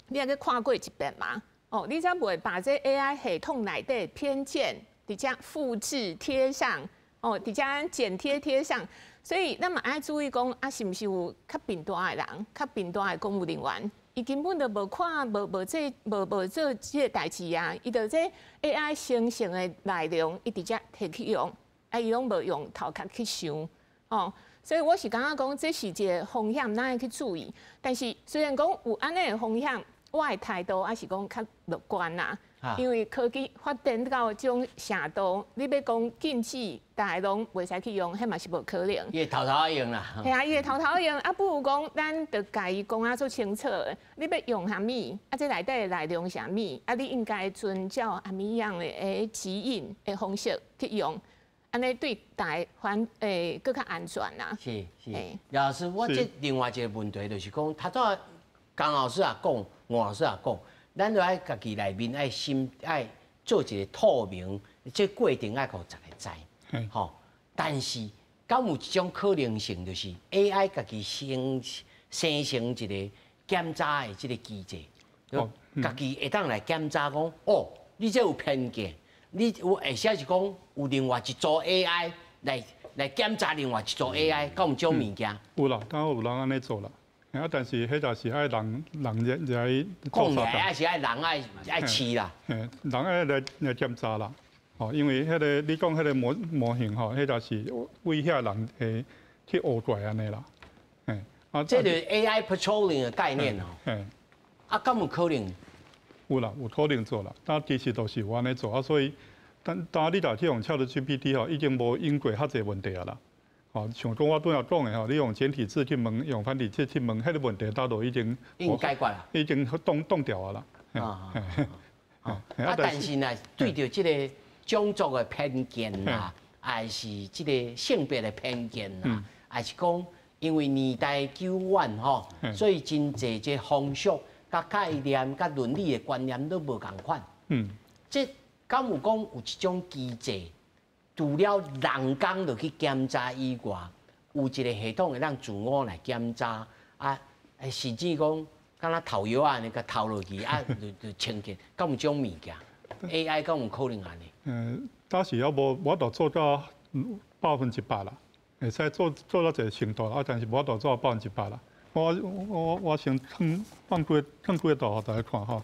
你愛去看過一遍嘛？哦，你才袂把這 AI 系統內底偏見直接複製貼上，哦，直接剪貼貼上，所以咱嘛愛注意講，啊，是毋是有較貧惰的人，較貧惰的公務人員，伊根本就無看，無無這無無做這个代誌啊，伊就這 AI 生成的內容，伊直接提去用，啊，伊攏無用頭殼去想，哦，所以我是感覺講，這是一个風險，咱愛去注意。但是雖然講有按呢的風險，我的態度還是講較樂觀啦，因為科技發展到這種程度，你欲講禁止，大家攏袂使去用，彼嘛是無可能。伊會偷偷用啦。係啊，伊會偷偷用，啊，不如講咱著共伊講啊足清楚的，你欲用啥物，啊，這內底的內容啥物，啊，你應該遵照啥物樣的指引的方式去用，按呢對大家反閣較安全啦。是是，廖老師，我這另外一个問題就是講，頭拄仔江老師也講，吳老師也講，咱著愛家己內面愛心愛做一個透明，這過程愛予逐个知，吼。但是，敢有一種可能性，就是 AI 家己生生成一个檢查的這个機制，家己會當來檢查講，哦，你這有偏見，你有或者是講有另外一組 AI 來檢查另外一組 AI，敢有這種物件？有啦，當然有人按呢做啦。啊，但是彼就是愛人人來做講來，還是愛人愛愛試啦。嘿，人愛來檢查啦。哦，因為彼个你講彼个模型吼，彼就是為遐人會去學過來按呢啦。嘿，啊，這就是 AI patrolling 的概念哦。嘿，啊，敢有可能？有啦，有可能做啦。但其實都是有按呢做啊，所以，但你若去用 ChatGPT 吼，已經無引過較濟問題啊啦。哦，像講我拄仔講的吼，你用簡體字去問，用繁體字去問，彼个問題早都已經已經解決啦，已經擋擋掉啊啦。啊啊啊！但是呢，對著這个種族的偏見啦，還是這个性別的偏見啦，還是講因為年代久遠吼，所以真濟這風俗、佮概念、佮倫理的觀念都無仝款。這敢有講有一種機制？除了人工落去檢查以外，有一个系統會當自我來檢查，啊，甚至講敢若頭藥按呢，共頭落去，啊，就清潔，敢有這種物件？AI 敢有可能按呢？嗯，當時猶無法度做到100%啦，會使做到一个程度啦，啊，但是無法度做到百分之百啦。我先放幾个圖予大家看吼。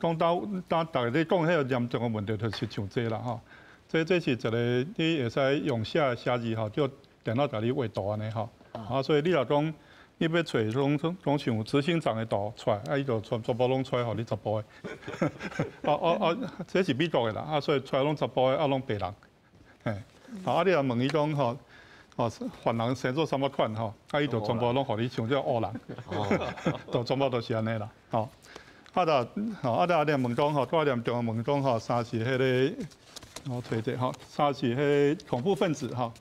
講到當逐家咧講彼个嚴重的問題，就是像這啦吼。這是一个你會使用寫寫字吼，叫電腦共你畫圖按呢吼。啊，所以你若講你欲揣攏像執行長的圖出來，啊，伊就全部攏出來予你查埔的。啊啊啊！這是美國的啦，啊，所以出來攏查埔的，啊，攏白人。嘿，啊，你若問伊講吼，哦，番人生做啥物款吼，啊，伊就全部攏予你像這烏人，就全部都是按呢啦，吼。啊，就吼，啊，你問講吼，閣念中問講吼，啥是彼個，我揣者吼，啥是彼個恐怖分子吼，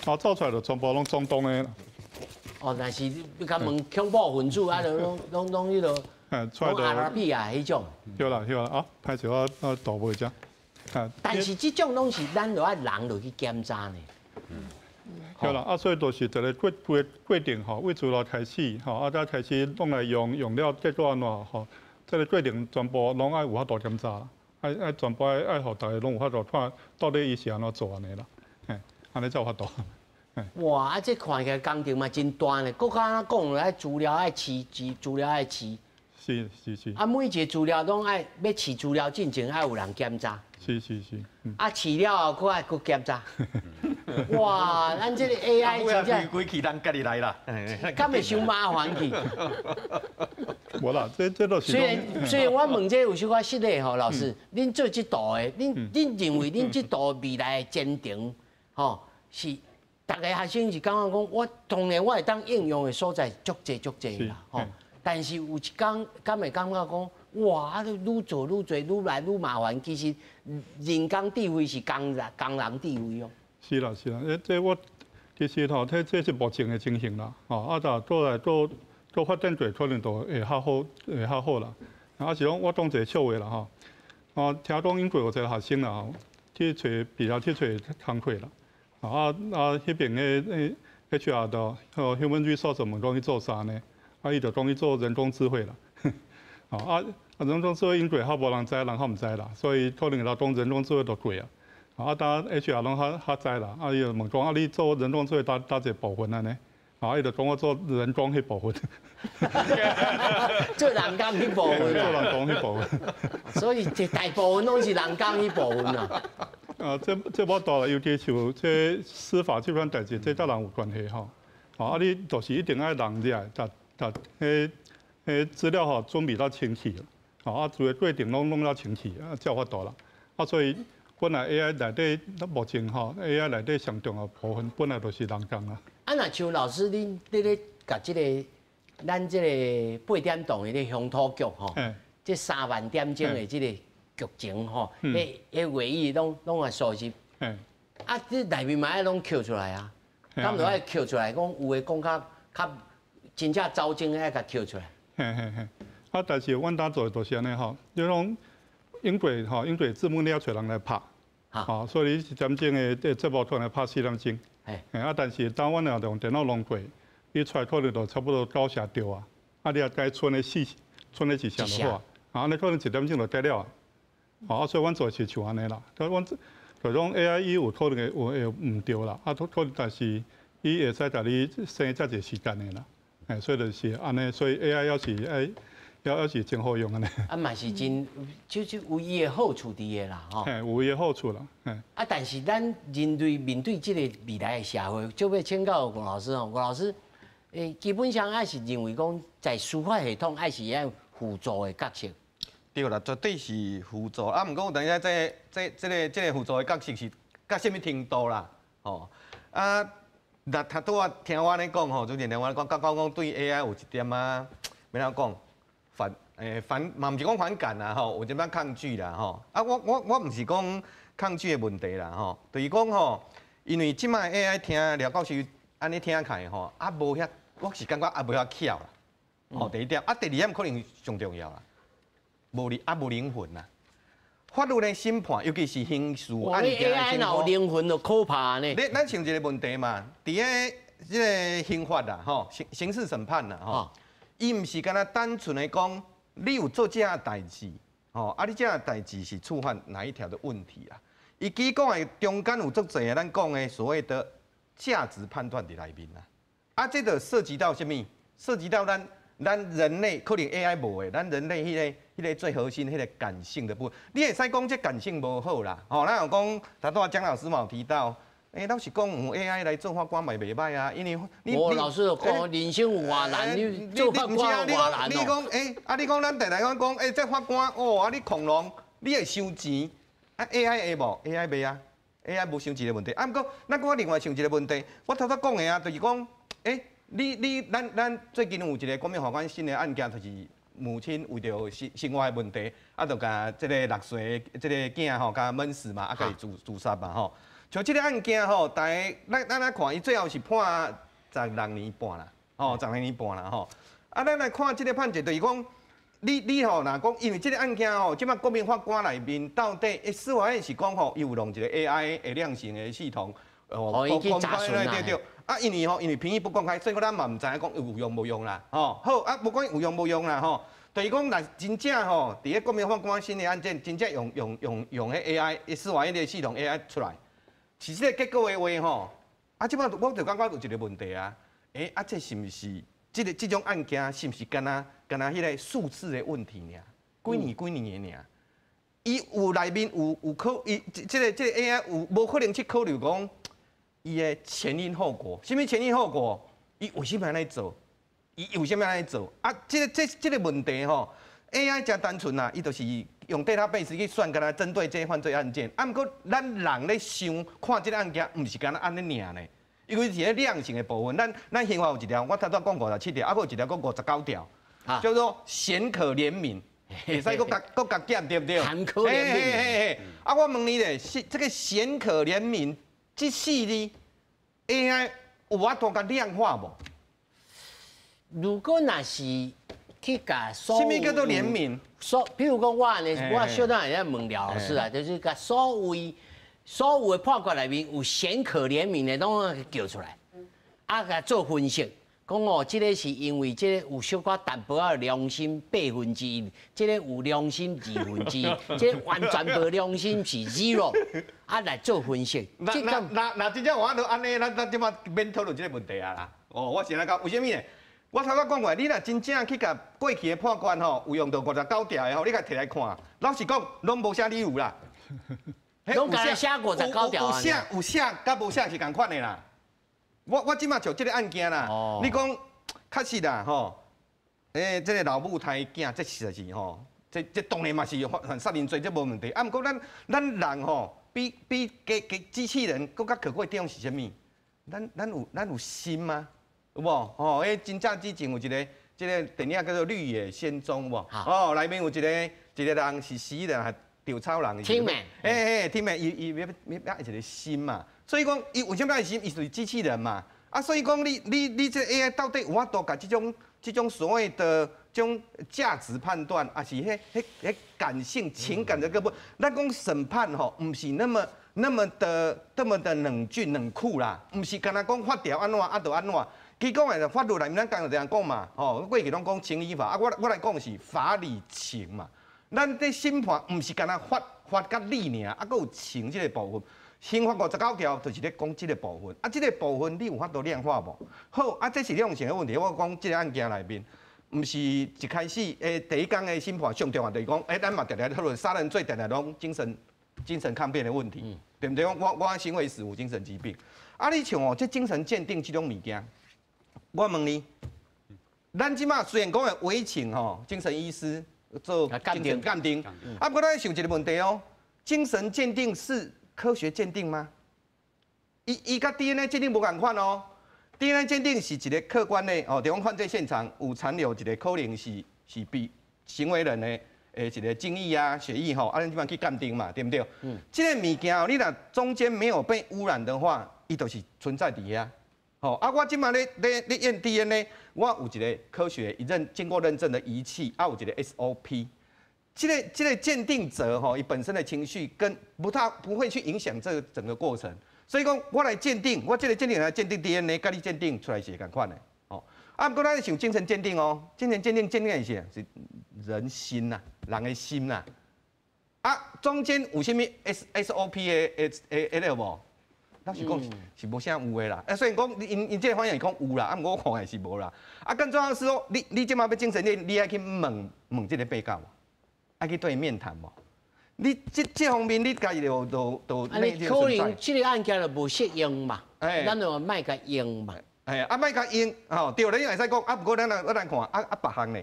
啊，走出來就全部攏中東的啦。哦，但是你共問恐怖分子啊，就攏彼個，攏阿拉比亞彼種。對啦對啦，啊，歹勢我圖無遮。但是這種攏是咱著愛人落去檢查呢。對啦，啊，所以就是一個過程吼，為資料開始吼，啊，才開始攏來用，用了結果按怎吼？這個過程全部攏愛有法度檢查啦，愛全部愛予逐家攏有法度看到底伊是按怎做按呢啦，嘿，按呢才有法度。哇！啊，這看起來工程嘛真大呢，閣較按怎講，愛資料愛試資料愛試。是是是。啊，每一個資料攏愛欲試資料進前愛有人檢查。是是是。啊，試了後閣愛閣檢查。哇！咱這個 AI 真正規氣人家己來啦，敢會傷麻煩去？無啦，這都是。雖然我問這有小可失禮吼，老師，恁做這道的，恁認為恁這道未來的前程，吼是？逐个學生是感覺講，我當然我會當應用的所在足濟足濟啦，吼。但是有一工，敢會感覺講，哇，啊，愈做愈濟，愈來愈麻煩。其實人工智慧是工人智慧哦。是啦是啦，這我其實吼，這是目前的情形啦，吼啊，就過來閣發展過，可能就會較好，會較好啦。啊，是講我講一個笑話啦，吼。啊，聽講英國有一個學生啦，吼，去揣畢業去揣工課啦。啊啊！彼邊的 HR 的 Human Resource 問講伊做啥呢？啊，伊就講伊做人工智慧啦。啊啊！人工智慧英國較無人知，人較毋知啦，所以可能伊講人工智慧就過啊。啊，當 HR 攏較較知啦。啊，伊就問講啊，你做人工智慧佗一個部分按呢？啊，伊就講我做人工彼部分。做人工彼部分。做人工彼部分。所以這大部分攏是人工彼部分啊。啊，這無大啦，尤其像這司法這款代誌，這佮人有關係吼。啊，你就是一定愛人入來，共彼資料吼準備到清氣。啊，做的過程攏弄到清氣，啊，才有法度啦。啊，所以本來 AI 內底，目前吼 AI 內底上重要部分，本來就是人工啊。啊，若像老師恁佇咧共這個咱這個八點檔的咧鄉土劇吼，這3萬點鐘的這個劇情吼，彼會議攏會收集。啊，這內面嘛愛攏抾出來啊，敢著愛抾出來，講有的講較較真正走精愛共抾出來。嘿嘿嘿，啊，但是阮當做的就是按呢吼，你講英國吼，英國字幕你要揣人來拍，吼，所以你一點鐘的節目可能拍4點鐘。啊，但是當阮若用電腦弄過，你出來可能就差不多九成對啊，啊，你若改賰咧四，賰咧一成就好啊，啊，你可能一點鐘就改了啊。啊，所以阮做是像按呢啦，所以阮就講 AI 伊有可能會有會毋對啦，啊，可能但是伊會使共你省遮濟時間的啦，哎，所以就是按呢，所以 AI 猶是愛，猶是真好用按呢。啊，嘛是真，就有伊的好處佇的啦，吼。嘿，有伊的好處啦，嘿。啊，但是咱人類面對這個未來的社會，就欲請教吳老師吼，吳老師，基本上還是認為講，在司法系統還是愛輔助的角色。對啦，絕對是輔助。啊，毋過有當時這個輔助的角色是到啥物程度啦？吼啊，若頭拄仔聽我按呢講吼，主持人聽我按呢講，感覺講對 AI 有一點仔，欲按怎講反嘛，毋是講反感啦吼，有一點仔抗拒啦吼。啊，我毋是講抗拒的問題啦吼，就是講吼，因為這擺 AI 聽廖教授按呢聽起來吼，啊無遐，我是感覺啊無遐巧啦。吼，第一點，啊第二點可能上重要啦。無靈魂啦，法律的審判，尤其是刑事案件的審判。AI 有靈魂就可怕呢。你咱想一個問題嘛，佇个這個刑法啦，吼，刑事審判啦，吼，伊毋是干焦單純的講，你有做這項代誌，吼，啊，你這項代誌是觸犯哪一條的問題啊？伊其實講的中間有足濟咱講的所謂的價值判斷佇內面啦，啊，這就涉及到啥物？涉及到咱人類可能 AI 無的，咱人類彼個最核心、彼個感性的部分，你會使講這感性無好啦，吼，咱有講，頭拄仔蔣老師嘛有提到，欸，老實講，用 AI 來做法官嘛袂䆀啊，因為你我老實講，人生有偌難，你做法官有偌難。你講，欸，啊，你講咱定定講講，欸，這法官哦，啊，你恐龍，你會收錢，啊，AI 會無？AI 袂啊，AI 無收錢的問題。啊，毋過，咱閣另外想一個問題，我頭拄講的啊，就是講，欸，你咱最近有一個國民法官審的案件，就是母親為著生活的問題，啊，就共這个6歲這个囝吼，共悶死嘛，啊，共伊自殺嘛，吼。像這个案件吼，大家咱來看，伊最後是判16年半啦，吼，十六年半啦，吼。啊，咱來看這个判決，就是講，你吼，若講，因為這个案件吼，這擺國民法官內面到底，司法院是講吼，伊有用一个 AI 的量刑的系統，哦，公開對對對。啊，因為吼，因為評議不公開，所以講咱嘛毋知影講有用無用啦，吼。好，啊，無管有用無用啦，吼。就是講，若真正吼，佇咧國民法官審的案件，真正用彼 AI 司法院的系統 AI 出來。是這个結果的話吼，啊，這擺我就感覺有一個問題啊，欸，啊，這是毋是這个這種案件是毋是敢若敢若彼个數字的問題爾？幾年幾年的爾？伊有內面有考，伊這个 AI 有無可能去考慮講伊的前因後果？啥物前因後果？伊為啥物按呢做？伊為啥物按呢做？啊，這個問題吼，AI 誠單純啦，伊就是用 database 去算，敢若針對這个犯罪案件。啊，毋過咱人咧想看這个案件，毋是敢若按呢爾呢。因為是咧量刑的部分，咱刑法有一條，我頭拄講57條，啊，閣有一條講59條，叫做顯可憐憫，會使閣閣共減對毋對？含可憐憫。啊，我問你咧，是這个顯可憐憫這四字 AI 有法度共量化無？如果若是去共所有，啥物叫做憐憫？所，譬如講我按呢，我小等下問廖老師啊，就是共所有的判決內面有顯可憐憫的，攏叫出來，啊，共做分析，講哦，這个是因為這个有小可淡薄仔良心1/8，這个有良心1/2，這个完全無良心是 zero，啊來做分析。那真正我都按呢，咱這擺免討論這个問題啊啦。哦，我是按呢講，為啥物呢？我頭拄講過，你若真正去共過去的判決吼，有用著59條的吼，你共提來看，老實講，攏無啥理由啦。攏共寫59條。有寫佮無寫是仝款的啦。我這擺就這个案件啦，你講確實啦吼，欸，這个老母刣囝，這實在是吼，這當然嘛是犯殺人罪，這無問題。啊，毋過咱人吼，比機器人閣較可貴的地方是啥物？咱有心嗎？有無？吼，彼真正之前有一个，這个電影叫做《綠野仙蹤》無？哦，內面有一个人是死人，還稻草人。天命。欸欸，天命，伊欲一个心嘛。所以講，伊為啥物愛心？伊就是機器人嘛。啊，所以講，你這 AI 到底有法度共這種所謂的這種價值判斷，抑是彼感性情感的個部分？咱講審判吼，毋是那麼的冷峻冷酷啦，毋是干焦講法條按怎啊就按怎。其實講的法律內面，咱剛才這樣講嘛，吼，過去攏講情理法，啊，我來講是法理情嘛。咱佇審判毋是干焦法佮理爾，啊，閣有情這个部分。刑法59條就是咧講這个部分，啊，這个部分你有法度量化無？好，啊，這是量刑的問題。我講這个案件內面，毋是一開始，欸，第一工的審判上重要就是講，欸，咱嘛定定討論殺人罪，定定攏精神抗辯的問題，對毋對？我行為死無精神疾病。啊，你像哦，這精神鑑定這種物件，我問你，咱這擺雖然講會委請吼精神醫師做精神鑑定，啊，毋過咱想一个問題哦，精神鑑定是科學鑑定嗎？伊佮 DNA 鑑定無仝款哦。DNA 鑑定是一个客觀的哦，就講犯罪現場有殘留一个可能是被行為人的一个精液啊、血液吼，啊，咱這擺去鑑定嘛，對毋對？嗯。這个物件哦，你若中間沒有被污染的話，伊就是存在佇遐。吼，啊，我這擺咧驗 DNA，我有一个科學經過認證的儀器，啊，有一个 SOP。這个鑑定者吼，伊本身的情緒跟不太不會去影響這個整個過程，所以講我來鑑定，我這个鑑定來鑑定 DNA，佮你鑑定出來是仝款的，哦。啊，毋過咱想精神鑑定哦，精神鑑定鑑定的是人心呐，人的心呐。啊，中間有啥物 SOP 的無？老實講是無啥有的啦。啊，雖然講𪜶這个反應是講有啦，啊，毋過我看的是無啦。啊，更重要是說，你這擺欲精神鑑定，你愛去問問這个被告無？愛去對伊面談無？你這方面你家己就啊，你可能這個案件就無適用嘛，咱就莫共用嘛。嘿，啊，莫共用，吼，對，你會使講，啊，毋過咱來我來看，啊啊，別項呢？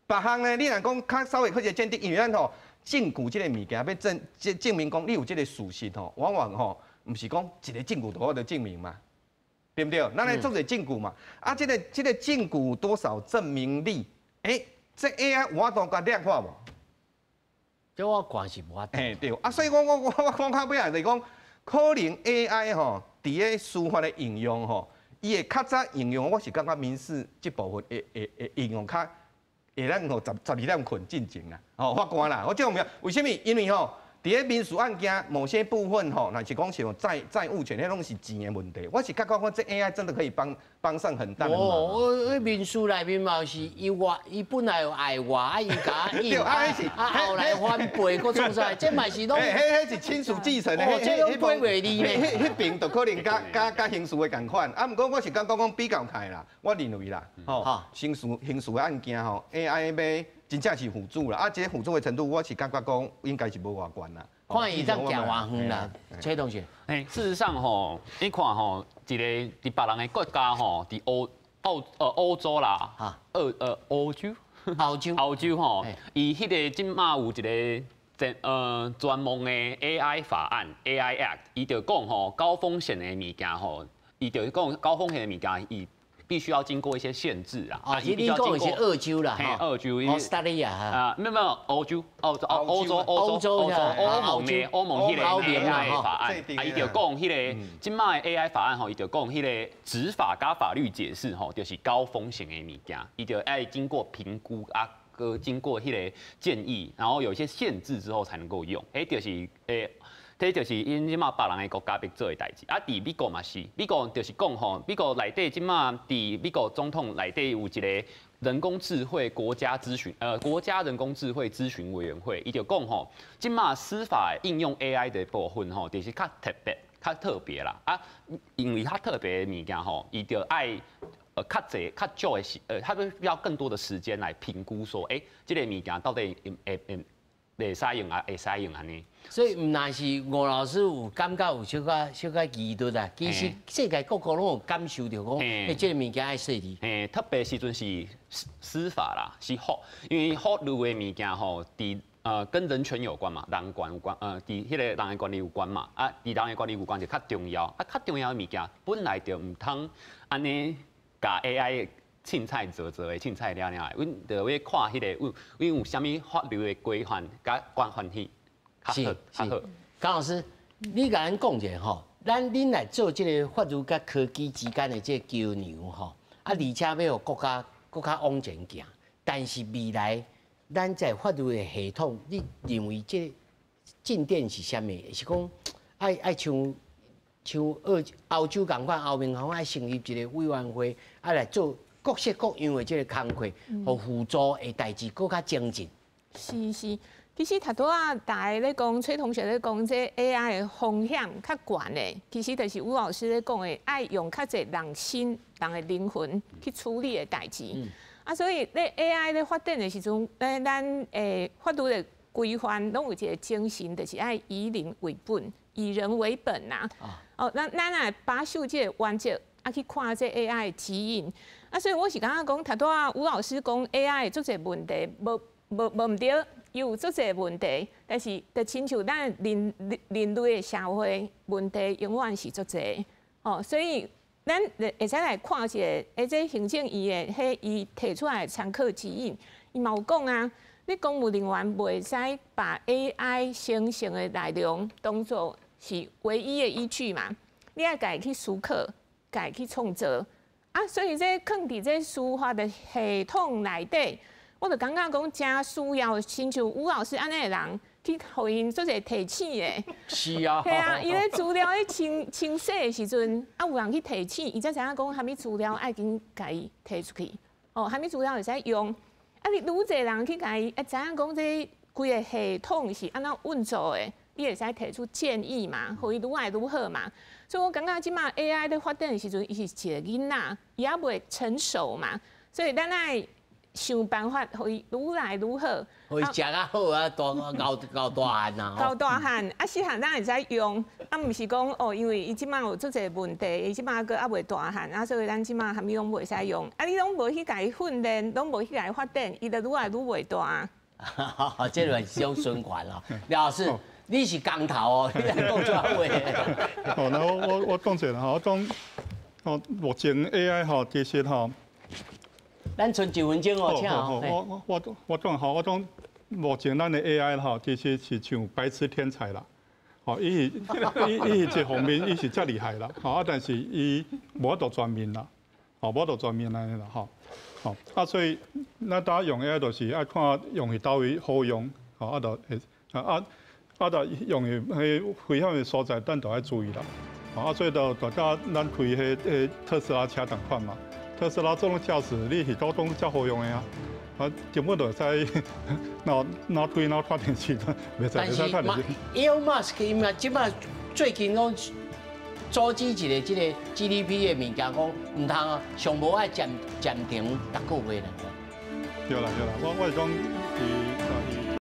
別項呢？你若講較稍微去一個鑑定，因為咱吼證據這個物件欲證明講你有這個事實吼，往往吼毋是講一個證據就好就證明嘛，對毋對？咱來做一個證據嘛，啊，這個證據多少證明力？欸，這 AI 有法度共量化無？這我看是無法度。嘿，對，啊，所以我講較尾仔就是講，可能 AI 吼，佇咧司法的應用吼，伊會較早應用，我是感覺民事這部分會應用較會咱予12點睏進前啦，吼，法官啦，我這種為啥物？因為吼，佇咧民事案件某些部分吼，若是講像債務權，彼攏是錢的問題。我是感覺講這 AI 真的可以幫上很大的忙。哦，我民事內面嘛是伊話，伊本來有愛我，啊伊共伊啊後來翻倍，閣創啥？這嘛是攏。彼是親屬繼承的，哦，這攏背袂離呢。彼邊就可能佮刑事的仝款。啊，毋過我是感覺講比較起來啦，我認為啦，吼，刑事的案件吼，AI 欲真正是輔助啦，啊，這個輔助的程度，我是感覺講應該是無偌懸啦。看伊當行偌遠啦，崔同學。欸，事實上吼，你看吼，一個佇別人的國家吼，佇歐洲啦，歐洲，歐洲，歐洲吼，伊彼個這馬有一個專門的 AI 法案 AI Act，伊就講吼，高風險的物件吼，伊就講高風險的物件，伊必須要經過一些限制啊。啊，你講的是澳洲啦，澳洲，澳大利亞啊，沒有沒有，歐洲，歐洲，歐洲，歐洲，歐洲，歐盟的歐盟彼個 AI 法案，啊，伊就講彼個這馬的 AI 法案吼，伊就講彼個執法佮法律解釋吼，就是高風險的物件，伊就愛經過評估啊，閣經過彼個建議，然後有一些限制之後才能夠用，欸，就是欸。這就是𪜶這馬別人的國家欲做的代誌。啊，佇美國嘛是，美國就是講吼，美國內底這馬佇美國總統內底有一個人工智慧國家諮詢，國家人工智慧諮詢委員會，伊就講吼，這馬司法應用 AI 的部分吼，就是較特別、較特別啦。啊，因為較特別的物件吼，伊就愛較濟、較少的時，他會需要更多的時間來評估說，欸，這個物件到底會會使用啊，會使用按呢？所以毋但是吳老師有感覺有小可小可疑慮啦，其實世界各國攏有感受著講，欸，這個物件愛細膩。嘿，特別時陣是司法啦，是法，因為法律的物件吼，佇跟人權有關嘛，人權有關，佇彼個人的權利有關嘛，啊，佇人的權利有關就較重要，啊，較重要的物件本來就毋通按呢共 AI 凊彩做做的，凊彩了了的，阮就欲看彼個有啥物法律的規範佮關懷去較好較好。江老師，你共咱講一下吼，咱恁來做這個法律佮科技之間的這個橋梁吼，啊，而且欲予國家閣較往前行，但是未來咱在法律的系統，你認為這個進展是啥物？是講愛像歐洲仝款、歐盟仝款，愛成立一個委員會，啊來做各式各樣的這個工課，予輔助的代誌閣較精進。是是，其實頭拄仔大家咧講，崔同學咧講，這 AI 的風險較懸的，其實就是吳老師咧講的，愛用較濟人心、人的靈魂去處理的代誌。啊，所以咧 AI 咧發展的時陣，咱法律的規範攏有一個精神，就是愛以人為本，以人為本呐。哦，咱來把守這個原則，啊去看這 AI 的指引。啊，所以我是感覺講，頭拄仔吳老師講 AI 足濟問題，無毋對，伊有足濟問題，但是就親像咱人類的社會問題，永遠是足濟。哦，所以咱會使來看一下，欸，這行政院的彼伊提出來的參考指引，伊嘛有講啊，你公務人員袂使把 AI 生成的內容當做是唯一的依據嘛，你愛家己去思考，家己去創造。啊，所以這囥佇這司法的系統內底，我就感覺講誠需要親像吳老師按呢的人去予𪜶做一個提醒的。是啊。係啊，伊咧資料咧清洗的時陣，啊有人去提醒，伊才知影講啥物資料愛緊共伊提出去。哦，啥物資料會使用。啊，你愈濟人去共伊，會知影講這規个系統是按怎運作的，你會使提出建議嘛，予伊愈來愈好嘛。所以我感覺這馬 AI 咧發展的時陣，伊是一個囡仔，伊猶未成熟嘛，所以咱愛想辦法，予伊愈來愈好。予伊食較好啊，大𠢕𠢕大漢啊。𠢕大漢，啊，細漢咱會使用，啊，毋是講哦，因為伊這擺有足濟問題，伊這擺閣猶未大漢，啊，所以咱這擺啥物攏袂使用。啊，你攏無去共伊訓練，攏無去共伊發展，伊就愈來愈袂大。這個是種循環咯。廖老師，你是工頭哦，你來講這話。哦，那我講一下吼，我講哦，目前 AI 吼，其實吼，咱賰一分鐘哦，請哦。我講吼，我講目前咱的 AI 吼，其實是像白痴天才啦。吼，伊是這方面，伊是遮厲害啦。吼，啊，但是伊無法度全面啦，吼，無法度全面按呢啦，吼。吼，啊，所以咱當用 AI 就是愛看用佇佗位好用，吼，啊，就會啊，就用佇彼危險的所在，咱就愛注意啦。啊，所以就大家咱開彼特斯拉車仝款嘛，特斯拉自動駕駛，你是講講遮好用的啊，啊，根本就會使哪哪開哪看電視，袂使袂使看電視。 Elon Musk 伊嘛，這擺最近講組織一個這個 GDP 的物件，講毋通啊，上無愛暫暫停6個月啦。對啦對啦，我是講佇。